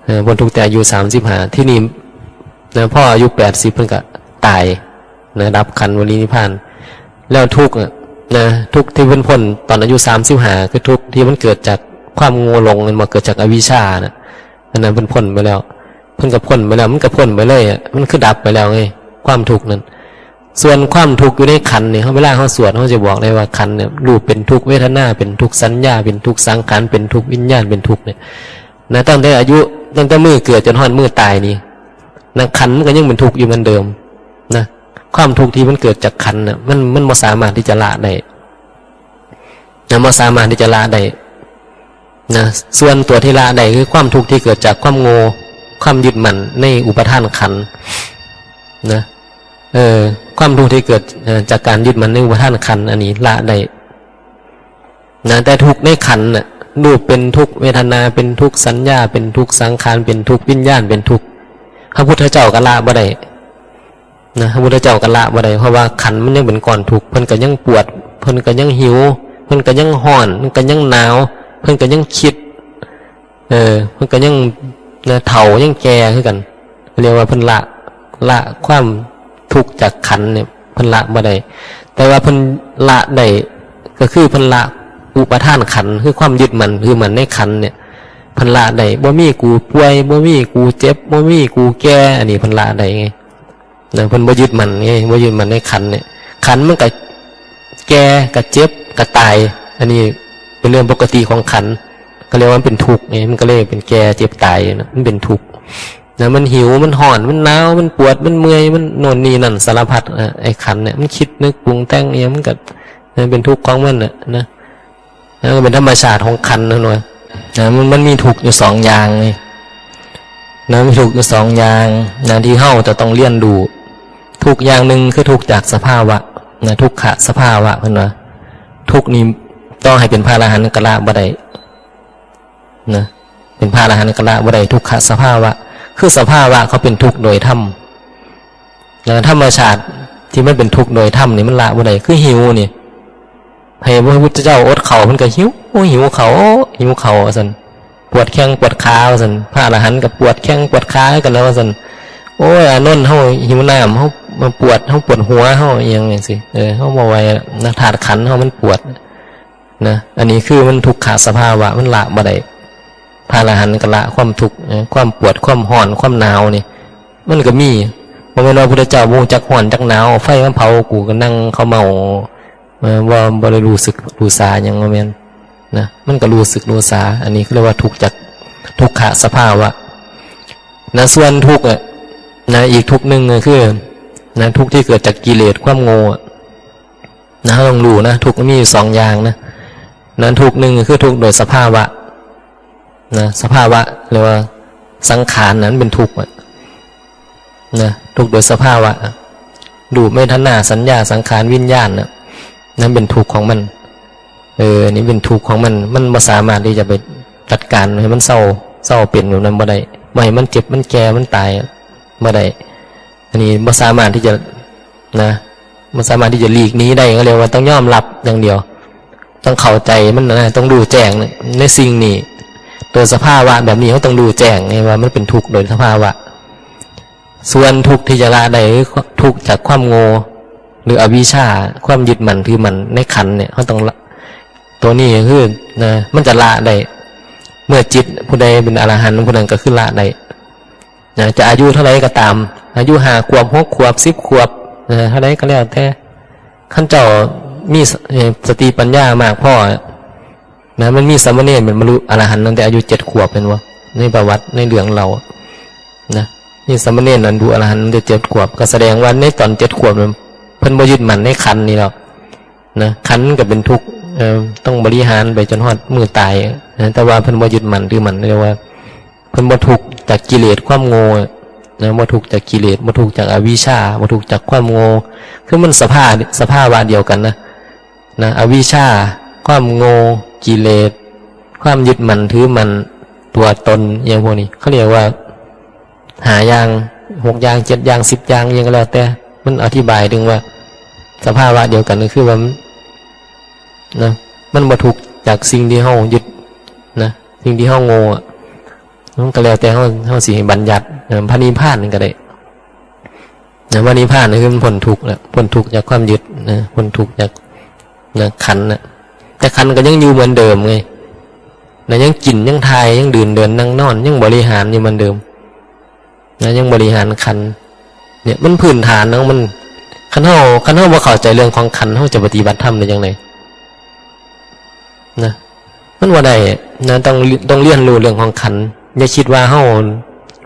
เออ พ้นทุกข์แต่อายุสามสิบห้า ที่นี่ นะ พออายุแปดสิบเพิ่นก็ตาย นะ ดับขันธ์ปรินิพพาน แล้วทุกข์อะ นะ ทุกข์ที่เพิ่นพ้นตอนอายุสามสิบห้า คือทุกข์ที่มันเกิดจากความโง่หลง มันมาเกิดจากอวิชชาน่ะ อันนั้นเพิ่นพ้นไปแล้ว เพิ่นก็พ้นไปแล้ว มันก็พ้นไปเลยอะ มันคือดับไปแล้วไง ความทุกข์นั้น ส่วนความทุกข์อยู่ในขันธ์นี่ เฮา เวลาเฮาสวด เฮาจะบอกได้ว่าขันธ์เนี่ย รูปเป็นทุกข์ เวทนาเป็นทุกข์ สัญญาเป็นทุกข์ สังขารเป็นทุกข์ วิญญาณเป็นทุกข์เนี่ย นะ ตั้งแต่อายุ ตั้งแต่มื้อเกิดจนฮอดมื้อตายนี่ นะ ขันธ์มันก็ยังเป็นทุกข์อยู่เหมือนเดิม นะ ความทุกข์ที่มันเกิดจากขันธ์น่ะ มัน มันบ่สามารถที่จะละได้ นะ บ่สามารถที่จะละได้ นะ ส่วนตัวที่ละได้คือความทุกข์ที่เกิดจากความโง่ ความยึดมั่นในอุปาทานขันธ์ นะ เออ ความทุกข์ที่เกิด เอ่อ จากการยึดมั่นในอุปาทานขันธ์ อันนี้ละได้ นะ แต่ทุกข์ในขันธ์น่ะ รูปเป็นทุกข์ เวทนาเป็นทุกข์ สัญญาเป็นทุกข์ สังขารเป็นทุกข์ วิญญาณเป็นทุกข์ พระพุทธเจ้าก็ละบ่ได้ นะ พระพุทธเจ้าก็ละบ่ได้ เพราะว่าขันธ์มันยังเป็นก้อนทุกข์ เพิ่นก็ยังปวด เพิ่นก็ยังหิว เพิ่นก็ยังร้อน เพิ่นก็ยังหนาว เพิ่นก็ยังคิด เออ เพิ่นก็ยัง นะ เฒ่า ยังแก่คือกัน เรียกว่าเพิ่นละ ละความทุกข์จากขันธ์เนี่ย เพิ่นละบ่ได้ แต่ว่าเพิ่นละได้ ก็คือเพิ่นละอุปาทานขันธ์ คือความยึดมั่น ถือมั่นในขันธ์เนี่ย เพิ่นละได้ บ่มีกูป่วย บ่มีกูเจ็บ บ่มีกูแก่ อันนี้เพิ่นละได้ไง นะ เพิ่นบ่ยึดมั่นไง บ่ยึดมั่นในขันธ์เนี่ย ขันธ์มันก็แก่ ก็เจ็บ ก็ตาย อันนี้เป็นเรื่องปกติของขันธ์ ก็เรียกว่ามันเป็นทุกข์ไง มันก็เลยเป็นแก่ เจ็บ ตายนะ มันเป็นทุกข์ นะ มันหิว มันฮ้อน มันหนาว มันปวด มันเมื่อย มันโน่นนี่นั่นสารพัดนะ ไอ้ขันธ์เนี่ยมันคิดนึกปรุงแต่งอหย่างมันก็ มันเป็นทุกข์ของมันน่ะนะ แล้วก็เป็นธรรมชาติของขันธ์นะหน่อยนะ มัน มันมีทุกข์อยู่สองอย่างนี่นะ มีทุกข์อยู่สองอย่างนะ ที่เฮาจะต้องเรียนรู้ ทุกข์อย่างหนึ่งคือทุกข์จากสภาวะนะ ทุกขะสภาวะ เพิ่นว่า ทุกข์นี่ต่อให้เป็นพระอรหันต์ก็ละบ่ได้นะ เป็นพระอรหันต์ก็ละบ่ได้ ทุกขะสภาวะ คือสภาวะเขาเป็นทุกข์โดยธรรมนะ ธรรมชาติที่มันเป็นทุกข์โดยธรรมนี่มันละบ่ได้ คือหิวนี่ ให้พระพุทธเจ้าอดข้าว เพิ่นก็หิว โอ้ หิวข้าว โอ้ หิวข้าว ว่าซั่น ปวดแข้งปวดขา ว่าซั่น พระอรหันต์ก็ปวดแข้งปวดขาคือกันแล้ว ว่าซั่น โอ้ย อานนท์ เฮาหิวน้ำ เฮามาปวด เฮาปวดหัว เฮาอิหยังจั่งซี้ เออ เฮาบ่ไหวนะ ธาตุขันธ์เฮามันปวดนะ อันนี้คือมันทุกขะสภาวะ มันละบ่ได้ พระอรหันต์ก็ละความทุกข์นะ ความปวด ความฮ้อน ความหนาวนี่ มันก็มี บ่แม่นว่าพุทธเจ้าบ่รู้จักฮ้อนจักหนาว ไฟมาเผากูก็นั่งเขม่า เอ่อ บ่ บ่ได้รู้สึกรู้สาหยัง บ่แม่นนะ มันก็รู้สึกรู้สา อันนี้เขาเรียกว่าทุกข์จาก ทุกขะสภาวะนะ ส่วนทุกข์อะนะ อีกทุกข์หนึ่งก็คือนะ ทุกข์ที่เกิดจากกิเลส ความโง่อะนะ เราต้องรู้นะ ทุกข์มันมีอยู่สองอย่างนะ นั้นทุกข์หนึ่งก็คือทุกข์โดยสภาวะนะ สภาวะ หรือว่าสังขารนั้นเป็นทุกข์อะนะ ทุกข์โดยสภาวะ รูป เวทนา สัญญา สังขาร วิญญาณน่ะ นั้นเป็นทุกข์ของมัน เออ นี่เป็นทุกข์ของมัน มันบ่สามารถที่จะไปจัดการให้มันเซา เซาเป็นแบบนั้นบ่ได้ บ่ให้มันเจ็บ มันแก่ มันตาย บ่ได้ อันนี้บ่สามารถที่จะ นะ บ่สามารถที่จะหลีกหนีได้ ก็เรียกว่าต้องยอมรับอย่างเดียว ต้องเข้าใจมันนะ ต้องรู้แจ้งในสิ่งนี้ โดยสภาวะแบบนี้เราต้องรู้แจ้งไงว่ามันเป็นทุกข์โดยสภาวะ ส่วนทุกข์ที่จะละได้คือทุกข์จากความโง่ หรืออวิชชา ความยึดมั่นถือมั่นในขันธ์เนี่ย เราต้องละ ตัวนี้ก็คือ นะ มันจะละได้ เมื่อจิตผู้ใดเป็นอรหันต์ ผู้นั้นก็คือละได้ นะ จะอายุเท่าไหร่ก็ตาม อายุห้าขวบ หกขวบ สิบขวบ นะ เท่าไหร่ก็แล้วแต่ คันเจ้ามีส- เอ่อ สติปัญญามากพอนะ มันมีสามเณรเป็นบรรลุอรหันต์ตั้งแต่อายุเจ็ดขวบ แม่นบ่ ในประวัติ ในเรื่องเล่านะ มีสามเณรนั้นบรรลุอรหันต์ตั้งแต่เจ็ดขวบ ก็แสดงว่าในตอนเจ็ดขวบนั้น เพิ่นบ่ยึดมั่นในขันธ์นี่หรอกนะ ขันธ์ก็เป็นทุกข์ เอ่อ ต้องบริหารไปจนฮอดมื้อตายนะ แต่ว่าเพิ่นบ่ยึดมั่นถือมั่น เรียกว่า เพิ่นบ่ทุกข์จากกิเลสความโง่นะ บ่ทุกข์จากกิเลส บ่ทุกข์จากอวิชชา บ่ทุกข์จากความโง่ คือมันสภา- สภาวะเดียวกันนะ นะ อวิชชา ความโง่ กิเลส ความยึดมั่นถือมั่น ตัวตน อย่างพวกนี้ เขาเรียกว่า ห้าอย่าง หกอย่าง เจ็ดอย่าง สิบอย่าง อิหยังก็แล้วแต่ มันอธิบายถึงว่า สภาวะเดียวกันก็คือว่ามัน นะ มันบ่ทุกข์จากสิ่งที่เฮายึดนะ สิ่งที่เฮาโง่อะ มันก็แล้วแต่เฮา เฮาสิให้บัญญัตินะ พระนิพพานนี่ก็ได้นะ พระนิพพานนี่คือมันพ้นทุกข์แล้ว พ้นทุกข์จากความยึดนะ พ้นทุกข์จาก นะ ขันธ์นะ แต่ขันธ์ก็ยังอยู่เหมือนเดิมไงนะ ยังกิน ยังถ่าย ยังดื่นเดินนั่งนอน ยังบริหารอยู่เหมือนเดิมนะ ยังบริหารขันธ์ เนี่ย มันพื้นฐานของมัน คันเฮา คันเฮาบ่เข้าใจเรื่องของขันธ์ เฮาจะปฏิบัติธรรมได้จั่งใดนะ มันบ่ได้นะ ต้อง ต้องเรียนรู้เรื่องของขันธ์ อย่าคิดว่าเฮา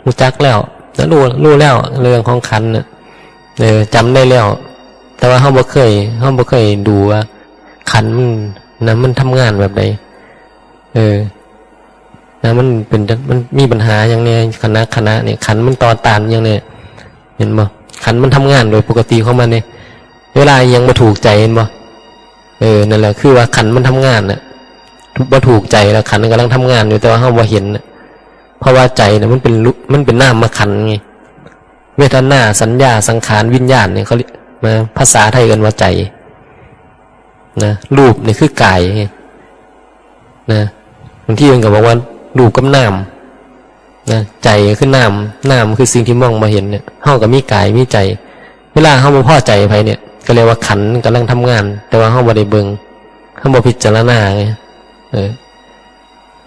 รู้จักแล้วนะ รู้ รู้แล้วเรื่องของขันธ์น่ะ เออ จำได้แล้ว แต่ว่าเฮาบ่เคย เฮาบ่เคยดูว่าขันธ์มันนะ มันทำงานแบบใด เออ นะ มันเป็น มันมีปัญหาอย่างเนี้ย ขณะ ขณะเนี่ย ขันธ์มันต่อต้านอย่างเนี้ย เห็นบ่ ขันธ์มันทำงานโดยปกติของมันเนี่ย เวลาอิหยังบ่ถูกใจ เห็นบ่ เออ นั่นแหละ คือว่าขันธ์มันทำงานน่ะ บ่ถูกใจแล้ว ขันธ์กำลังทำงานอยู่ แต่ว่าเฮาบ่เห็นน่ะ เพราะว่าใจน่ะมันเป็นรู- มันเป็นนามขันธ์ไง เวทนา สัญญา สังขาร วิญญาณเนี่ย เขาเรียก นะ ภาษาไทยเอิ้นว่าใจ นะ รูปนี่คือกายไง นะ บางทีมันก็บอกว่ารูปกับนาม นะ ใจคือนาม นามคือสิ่งที่มองบ่เห็นเนี่ย เฮาก็มีกายมีใจ เวลาเฮาบ่พอใจไผเนี่ย ก็เรียกว่าขันธ์กำลังทำงาน แต่ว่าเฮาบ่ได้เบิ่ง เฮาบ่พิจารณาไง เออ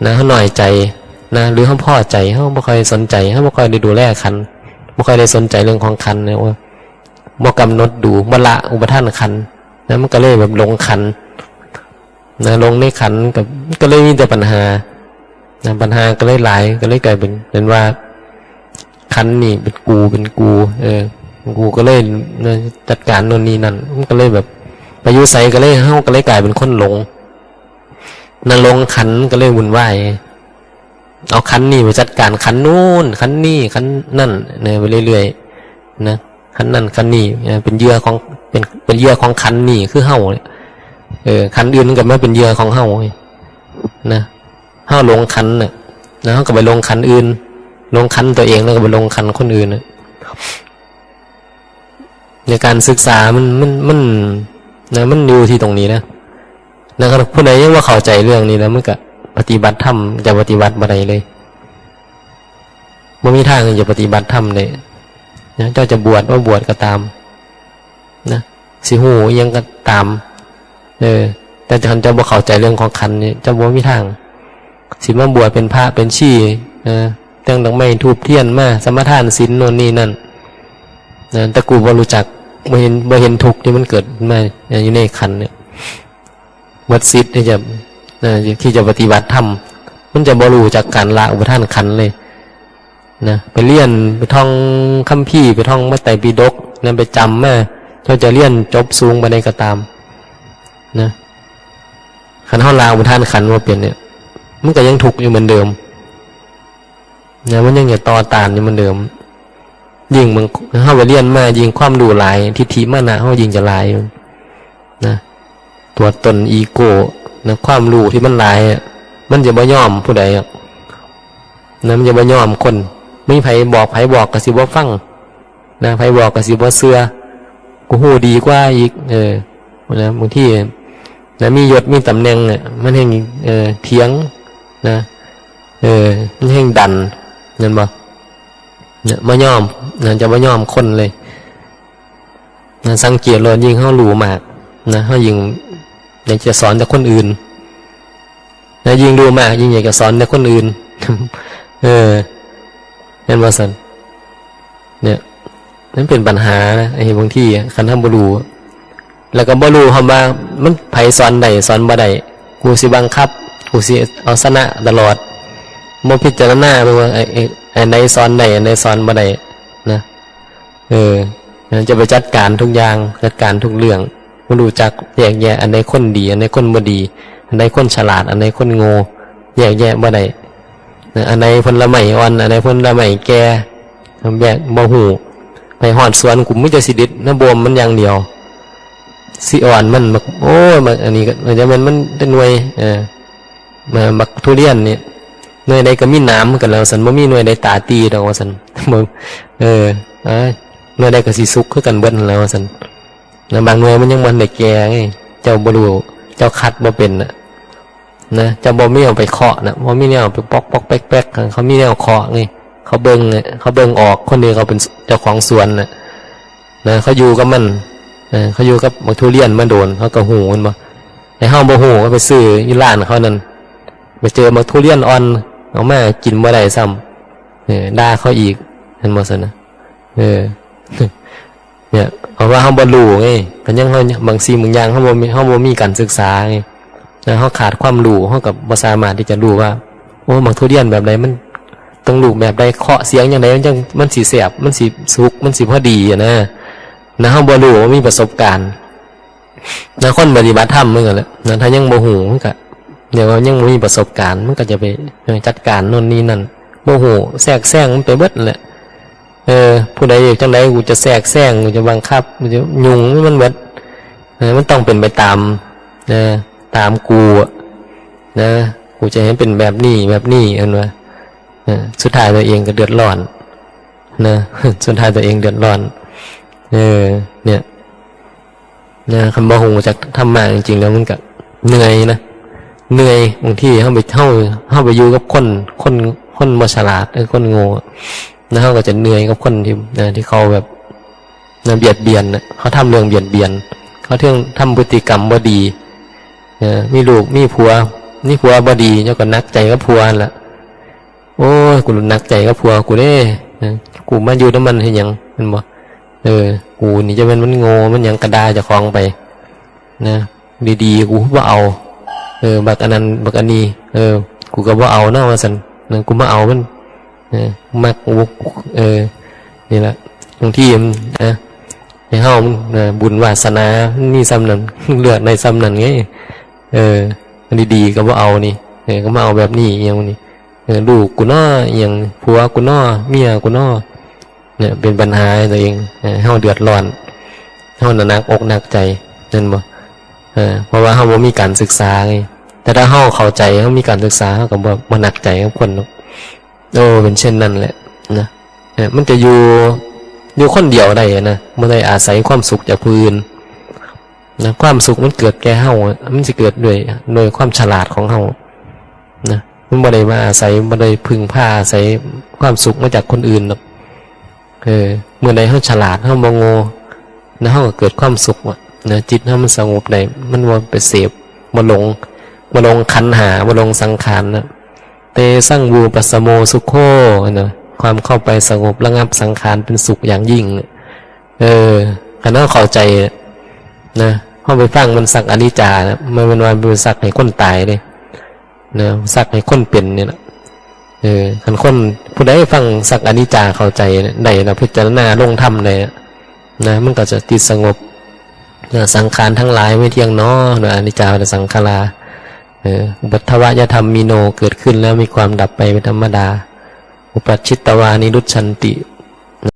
นะ เฮาน้อยใจนะ หรือเฮาพอใจ เฮาบ่ค่อยสนใจ เฮาบ่ค่อยได้ดูแลขันธ์ บ่ค่อยได้สนใจเรื่องของขันธ์นะ ว่าบ่กำหนดดู บ่ละอุปาทานขันธ์นะ มันก็เลยแบบหลงขันธ์นะ หลงในขันธ์ ก็ ก็เลยมีแต่ปัญหานะ ปัญหาก็เลยหลาย ก็เลยกลายเป็น เป็นว่า ขันธ์นี่เป็นกูเป็นกู เออ กูก็เลยนะจัดการโน่นนี่นั่น มันก็เลยแบบ ไปอยู่ไสก็เลย เฮาก็เลยกลายเป็นคนหลง นะ หลงขันธ์ก็เลยวุ่นวาย เอาขันธ์นี่ไปจัดการขันธ์นู่นขันธ์นี่ขันธ์นั่นเนี่ยไปเรื่อยๆนะ ขันธ์นั่นขันธ์นี่เนี่ยเป็นเหยื่อของ เป็น เป็นเหยื่อของขันธ์นี่คือเฮาเนี่ย เออ ขันธ์อื่นมันก็มาเป็นเหยื่อของเฮานะ เฮาหลงขันธ์น่ะ นะ เฮาก็ไปหลงขันธ์อื่น หลงขันธ์ตัวเองแล้วก็ไปหลงขันธ์คนอื่นน่ะ ในการศึกษามัน มัน มัน นะ มันอยู่ที่ตรงนี้นะ นะครับ ผู้ใดยังบ่เข้าใจเรื่องนี้นะ มันก็ปฏิบัติธรรม จะปฏิบัติบ่ได้เลย บ่มีทางที่จะปฏิบัติธรรมได้นะ เจ้าจะบวชบ่บวชก็ตาม นะ สิฮู้อิหยังก็ตาม เออ แต่คันเจ้าบ่เข้าใจเรื่องของขันธ์นี่ เจ้าบ่มีทาง สิมาบวชเป็นพระเป็นชี นะ แต่งดอกไม้ธูปเทียนมา สมาทานศีลโน่นนี่นั่น นะ แต่กูบ่รู้จัก บ่เห็น บ่เห็นทุกข์ที่มันเกิดมาอยู่ในขันธ์เนี่ย หมดสิทธิ์ที่จะ นะ ที่จะปฏิบัติธรรม มันจะบ่รู้จักการละอุปาทานขันธ์เลย นะ ไปเรียน ไปท่องคัมภีร์ ไปท่องพระไตรปิฎกนะ ไปจำมา เจ้าจะเรียนจบสูงปานใดก็ตาม นะ คันเฮาละอุปาทานขันธ์บ่เป็นเนี่ย มันก็ยังทุกข์อยู่เหมือนเดิม นะ มันยังจะต่อต้านอยู่เหมือนเดิม ยิ่งมัน เฮาไปเรียนมา ยิ่งความรู้หลาย ทิฏฐิมานะเฮายิ่งจะหลายอยู่ นะ ตัวตนอีโก้ นะ ความรู้ที่มันหลายอะ มันจะบ่ยอมผู้ใดอะ นะ มันจะบ่ยอมคน มีไผบอก ไผบอกก็สิบ่ฟัง นะ ไผบอกก็สิบ่เชื่อ กูฮู้ดีกว่าอีก เออ นะ บางที นะ มียศ มีตำแหน่งเนี่ย มันแฮ่ง เออ เถียง นะ เออ มันแฮ่งดัน แม่นบ่ เนี่ย บ่ยอม นะ จะบ่ยอมคนเลย นะ สังเกตโลด ยิ่งเฮารู้มาก นะ เฮายิ่งอยากจะสอนแต่คนอื่น นะ ยิ่งรู้มาก ยิ่งอยากจะสอนแต่คนอื่น เออ แม่นบ่ซั่น เนี่ย มันเป็นปัญหานะ ไอ้บางทีอะ คันเฮาบ่รู้ แล้วก็บ่รู้พร้อมว่า มันไผสอนได้ สอนบ่ได้ กูสิบังคับ กูสิเอาชนะตลอด บ่พิจารณาเบิ่งว่า ไอ้ ไอ้ อันใดสอนได้ อันใดสอนบ่ได้ นะ เออ จะไปจัดการทุกอย่าง จัดการทุกเรื่อง บ่รู้จักแยกแยะ อันใดคนดี อันใดคนบ่ดี อันใดคนฉลาด อันใดคนโง่ แยกแยะบ่ได้ นะ อันใดผลไม้อ่อน อันใดผลไม้แก่ แยกบ่ฮู้ ไปฮอดสวนกูมีแต่สิเด็ดนะ บ่มมันอย่างเดียว สิอ่อนมัน บัก โอ้ย บักอันนี้ก็ เออ จะแม่นมันแต่หน่วย เออ มา บักทุเรียนนี่ หน่วยใดก็มีหนามคือกันแล้วซั่น บ่มีหน่วยใดตาตีดอกว่าซั่น บ่ เออ เอ้ย หน่วยใดก็สิสุกคือกันเบิดนั่นแหล้วว่าซั่น นะ บางหน่วยมันยังบ่ทันได้แก่ไง เจ้าบ่รู้ เจ้าคัดบ่เป็นน่ะ นะ เจ้าบ่มีแนวไปเคาะน่ะ บ่มีแนวไปป๊อกป๊อกแป๊กแป๊ก เขามีแนวเคาะไง เขาเบิ่งไง เขาเบิ่งออก คนนี้เขาเป็นเจ้าของสวนน่ะ นะ เขาอยู่กับมัน เออ เขาอยู่กับบักทุเรียนมาโดน เขาก็ฮู้ แม่นบ่ แต่เฮาบ่ฮู้ ก็ไปซื้ออยู่ร้านเขานั่น ไปเจอบักทุเรียนอ่อน เอามากินบ่ได้ซ้ำ เออ ด่าเขาอีก แม่นบ่ซั่นน่ะ เออ เนี่ย เพราะว่าเฮาบ่รู้ไง ก็ยังเฮา บางสิ่งบางอย่างเฮาบ่มี เฮาบ่มีการศึกษาไง แล้วเฮาขาดความรู้ เฮาก็บ่สามารถที่จะรู้ว่า โอ้ บักทุเรียนแบบใด มันต้องลูกแบบใด เคาะเสียงจั่งใด มันจั่ง มันสิแซ่บ มันสิสุก มันสิพอดีอะนะ นะ เฮาบ่รู้ บ่มีประสบการณ์ นะ คนปฏิบัติธรรมเหมือนกันแหละ นะ ถ้ายังบ่ฮู้ มันก็ เรียกว่ายังบ่มีประสบการณ์ มันก็จะไป เออ จัดการโน่นนี่นั่น บ่ฮู้ แทรกแซงมันไปเบิดนั่นแหละ เออ ผู้ใดอยากจั่งใด กูจะแทรกแซง กูจะบังคับ กูจะยุ่งมันเบิด เออ มันต้องเป็นไปตาม เออ ตามกูอะ นะ กูจะให้เป็นแบบนี้ แบบนี้ เห็นบ่ เออ สุดท้ายตัวเองก็เดือดร้อน นะ สุดท้ายตัวเองเดือดร้อน เออ เนี่ย นะ คันบ่ฮู้จักธรรมะจริงๆ แล้วมันก็เหนื่อยนะ เหนื่อย บางทีเฮาไป เฮา เฮาไปอยู่กับคน คน คนบ่ฉลาด เออ คนโง่ แล้วเฮาก็จะเหนื่อยกับคนที่ นะ ที่เขาแบบ นะ เบียดเบียนน่ะ เขาทำเรื่องเบียดเบียน เขาเทื่องทำพฤติกรรมบ่ดี เออ มีลูก มีผัว มีผัวบ่ดี เจ้าก็หนักใจกับผัวนั่นล่ะ โอ้ย กูหนักใจกับผัวกูเด้ เออ กูมาอยู่นำมันเฮ็ดหยัง แม่นบ่ เออ กูนี่จะแม่นมันโง่ มันหยังกะด่าเจ้าของไป นะ ดีๆ กูบ่เอา เออ บักอันนั้น บักอันนี้ เออ กูก็บ่เอาเนาะ ว่าซั่น นะ กูมาเอามัน ออ มักวุก เออ นี่แหละ บางทีมันนะ ให้เฮามันนะ บุญวาสนามันมีส่ำนั้น เลือกได้ส่ำนั้นไง เออ อันดีๆก็บ่เอานี่ เออ ก็มาเอาแบบนี้ อีหยังนี่ เออ ลูกกูน้อ อีหยัง ผัวกูน้อ เมียกูน้อ เนี่ย เป็นปัญหาให้ตัวเอง เออ เฮาเดือดร้อน เฮาน่ะหนักอกหนักใจ แม่นบ่ เออ เพราะว่าเฮาบ่มีการศึกษาไง แต่ถ้าเฮาเข้าใจ เฮามีการศึกษา เฮาก็บ่ บ่หนักใจกับคนหรอก โอ้ เป็นเช่นนั้นแหละนะ เออ มันจะอยู่ อยู่คนเดียวได้นะ บ่ได้อาศัยความสุขจากผู้อื่นนะ ความสุขมันเกิดแก่เฮาอะ มันสิเกิดด้วย ด้วยความฉลาดของเฮานะ มันบ่ได้มาอาศัย บ่ได้พึ่งพาอาศัยความสุขมาจากคนอื่นหรอก เออ เมื่อใดเฮาฉลาด เฮาบ่โง่ นะ เฮาก็เกิดความสุขอะนะ จิตเฮามันสงบได้ มันบ่ไปเสพ บ่หลง บ่หลงขันธ์ห้า บ่หลงสังขารนะ เตสัง วูปัสสโม สุโข นะ ความเข้าไปสงบระงับสังขารเป็นสุขอย่างยิ่ง เออ คันเฮาเข้าใจนะ เฮาไปฟังมันสักอนิจจานะ มันเป็นว่าเป็นสักให้คนตายเด้นะ สักให้คนเป็นนี่แหละ เออ คันคนผู้ใดฟังสักอนิจจาเข้าใจได้แล้ว พิจารณาลงธรรมได้นะ มันก็จะจิตสงบนะ สังขารทั้งหลายไม่เที่ยงหนอนะ อนิจจา สังขารา เออ อุปัทวะยะธัมมิโน เกิดขึ้นแล้วมีความดับไปเป็นธรรมดา อุปัชชิตวานิรุชชันติ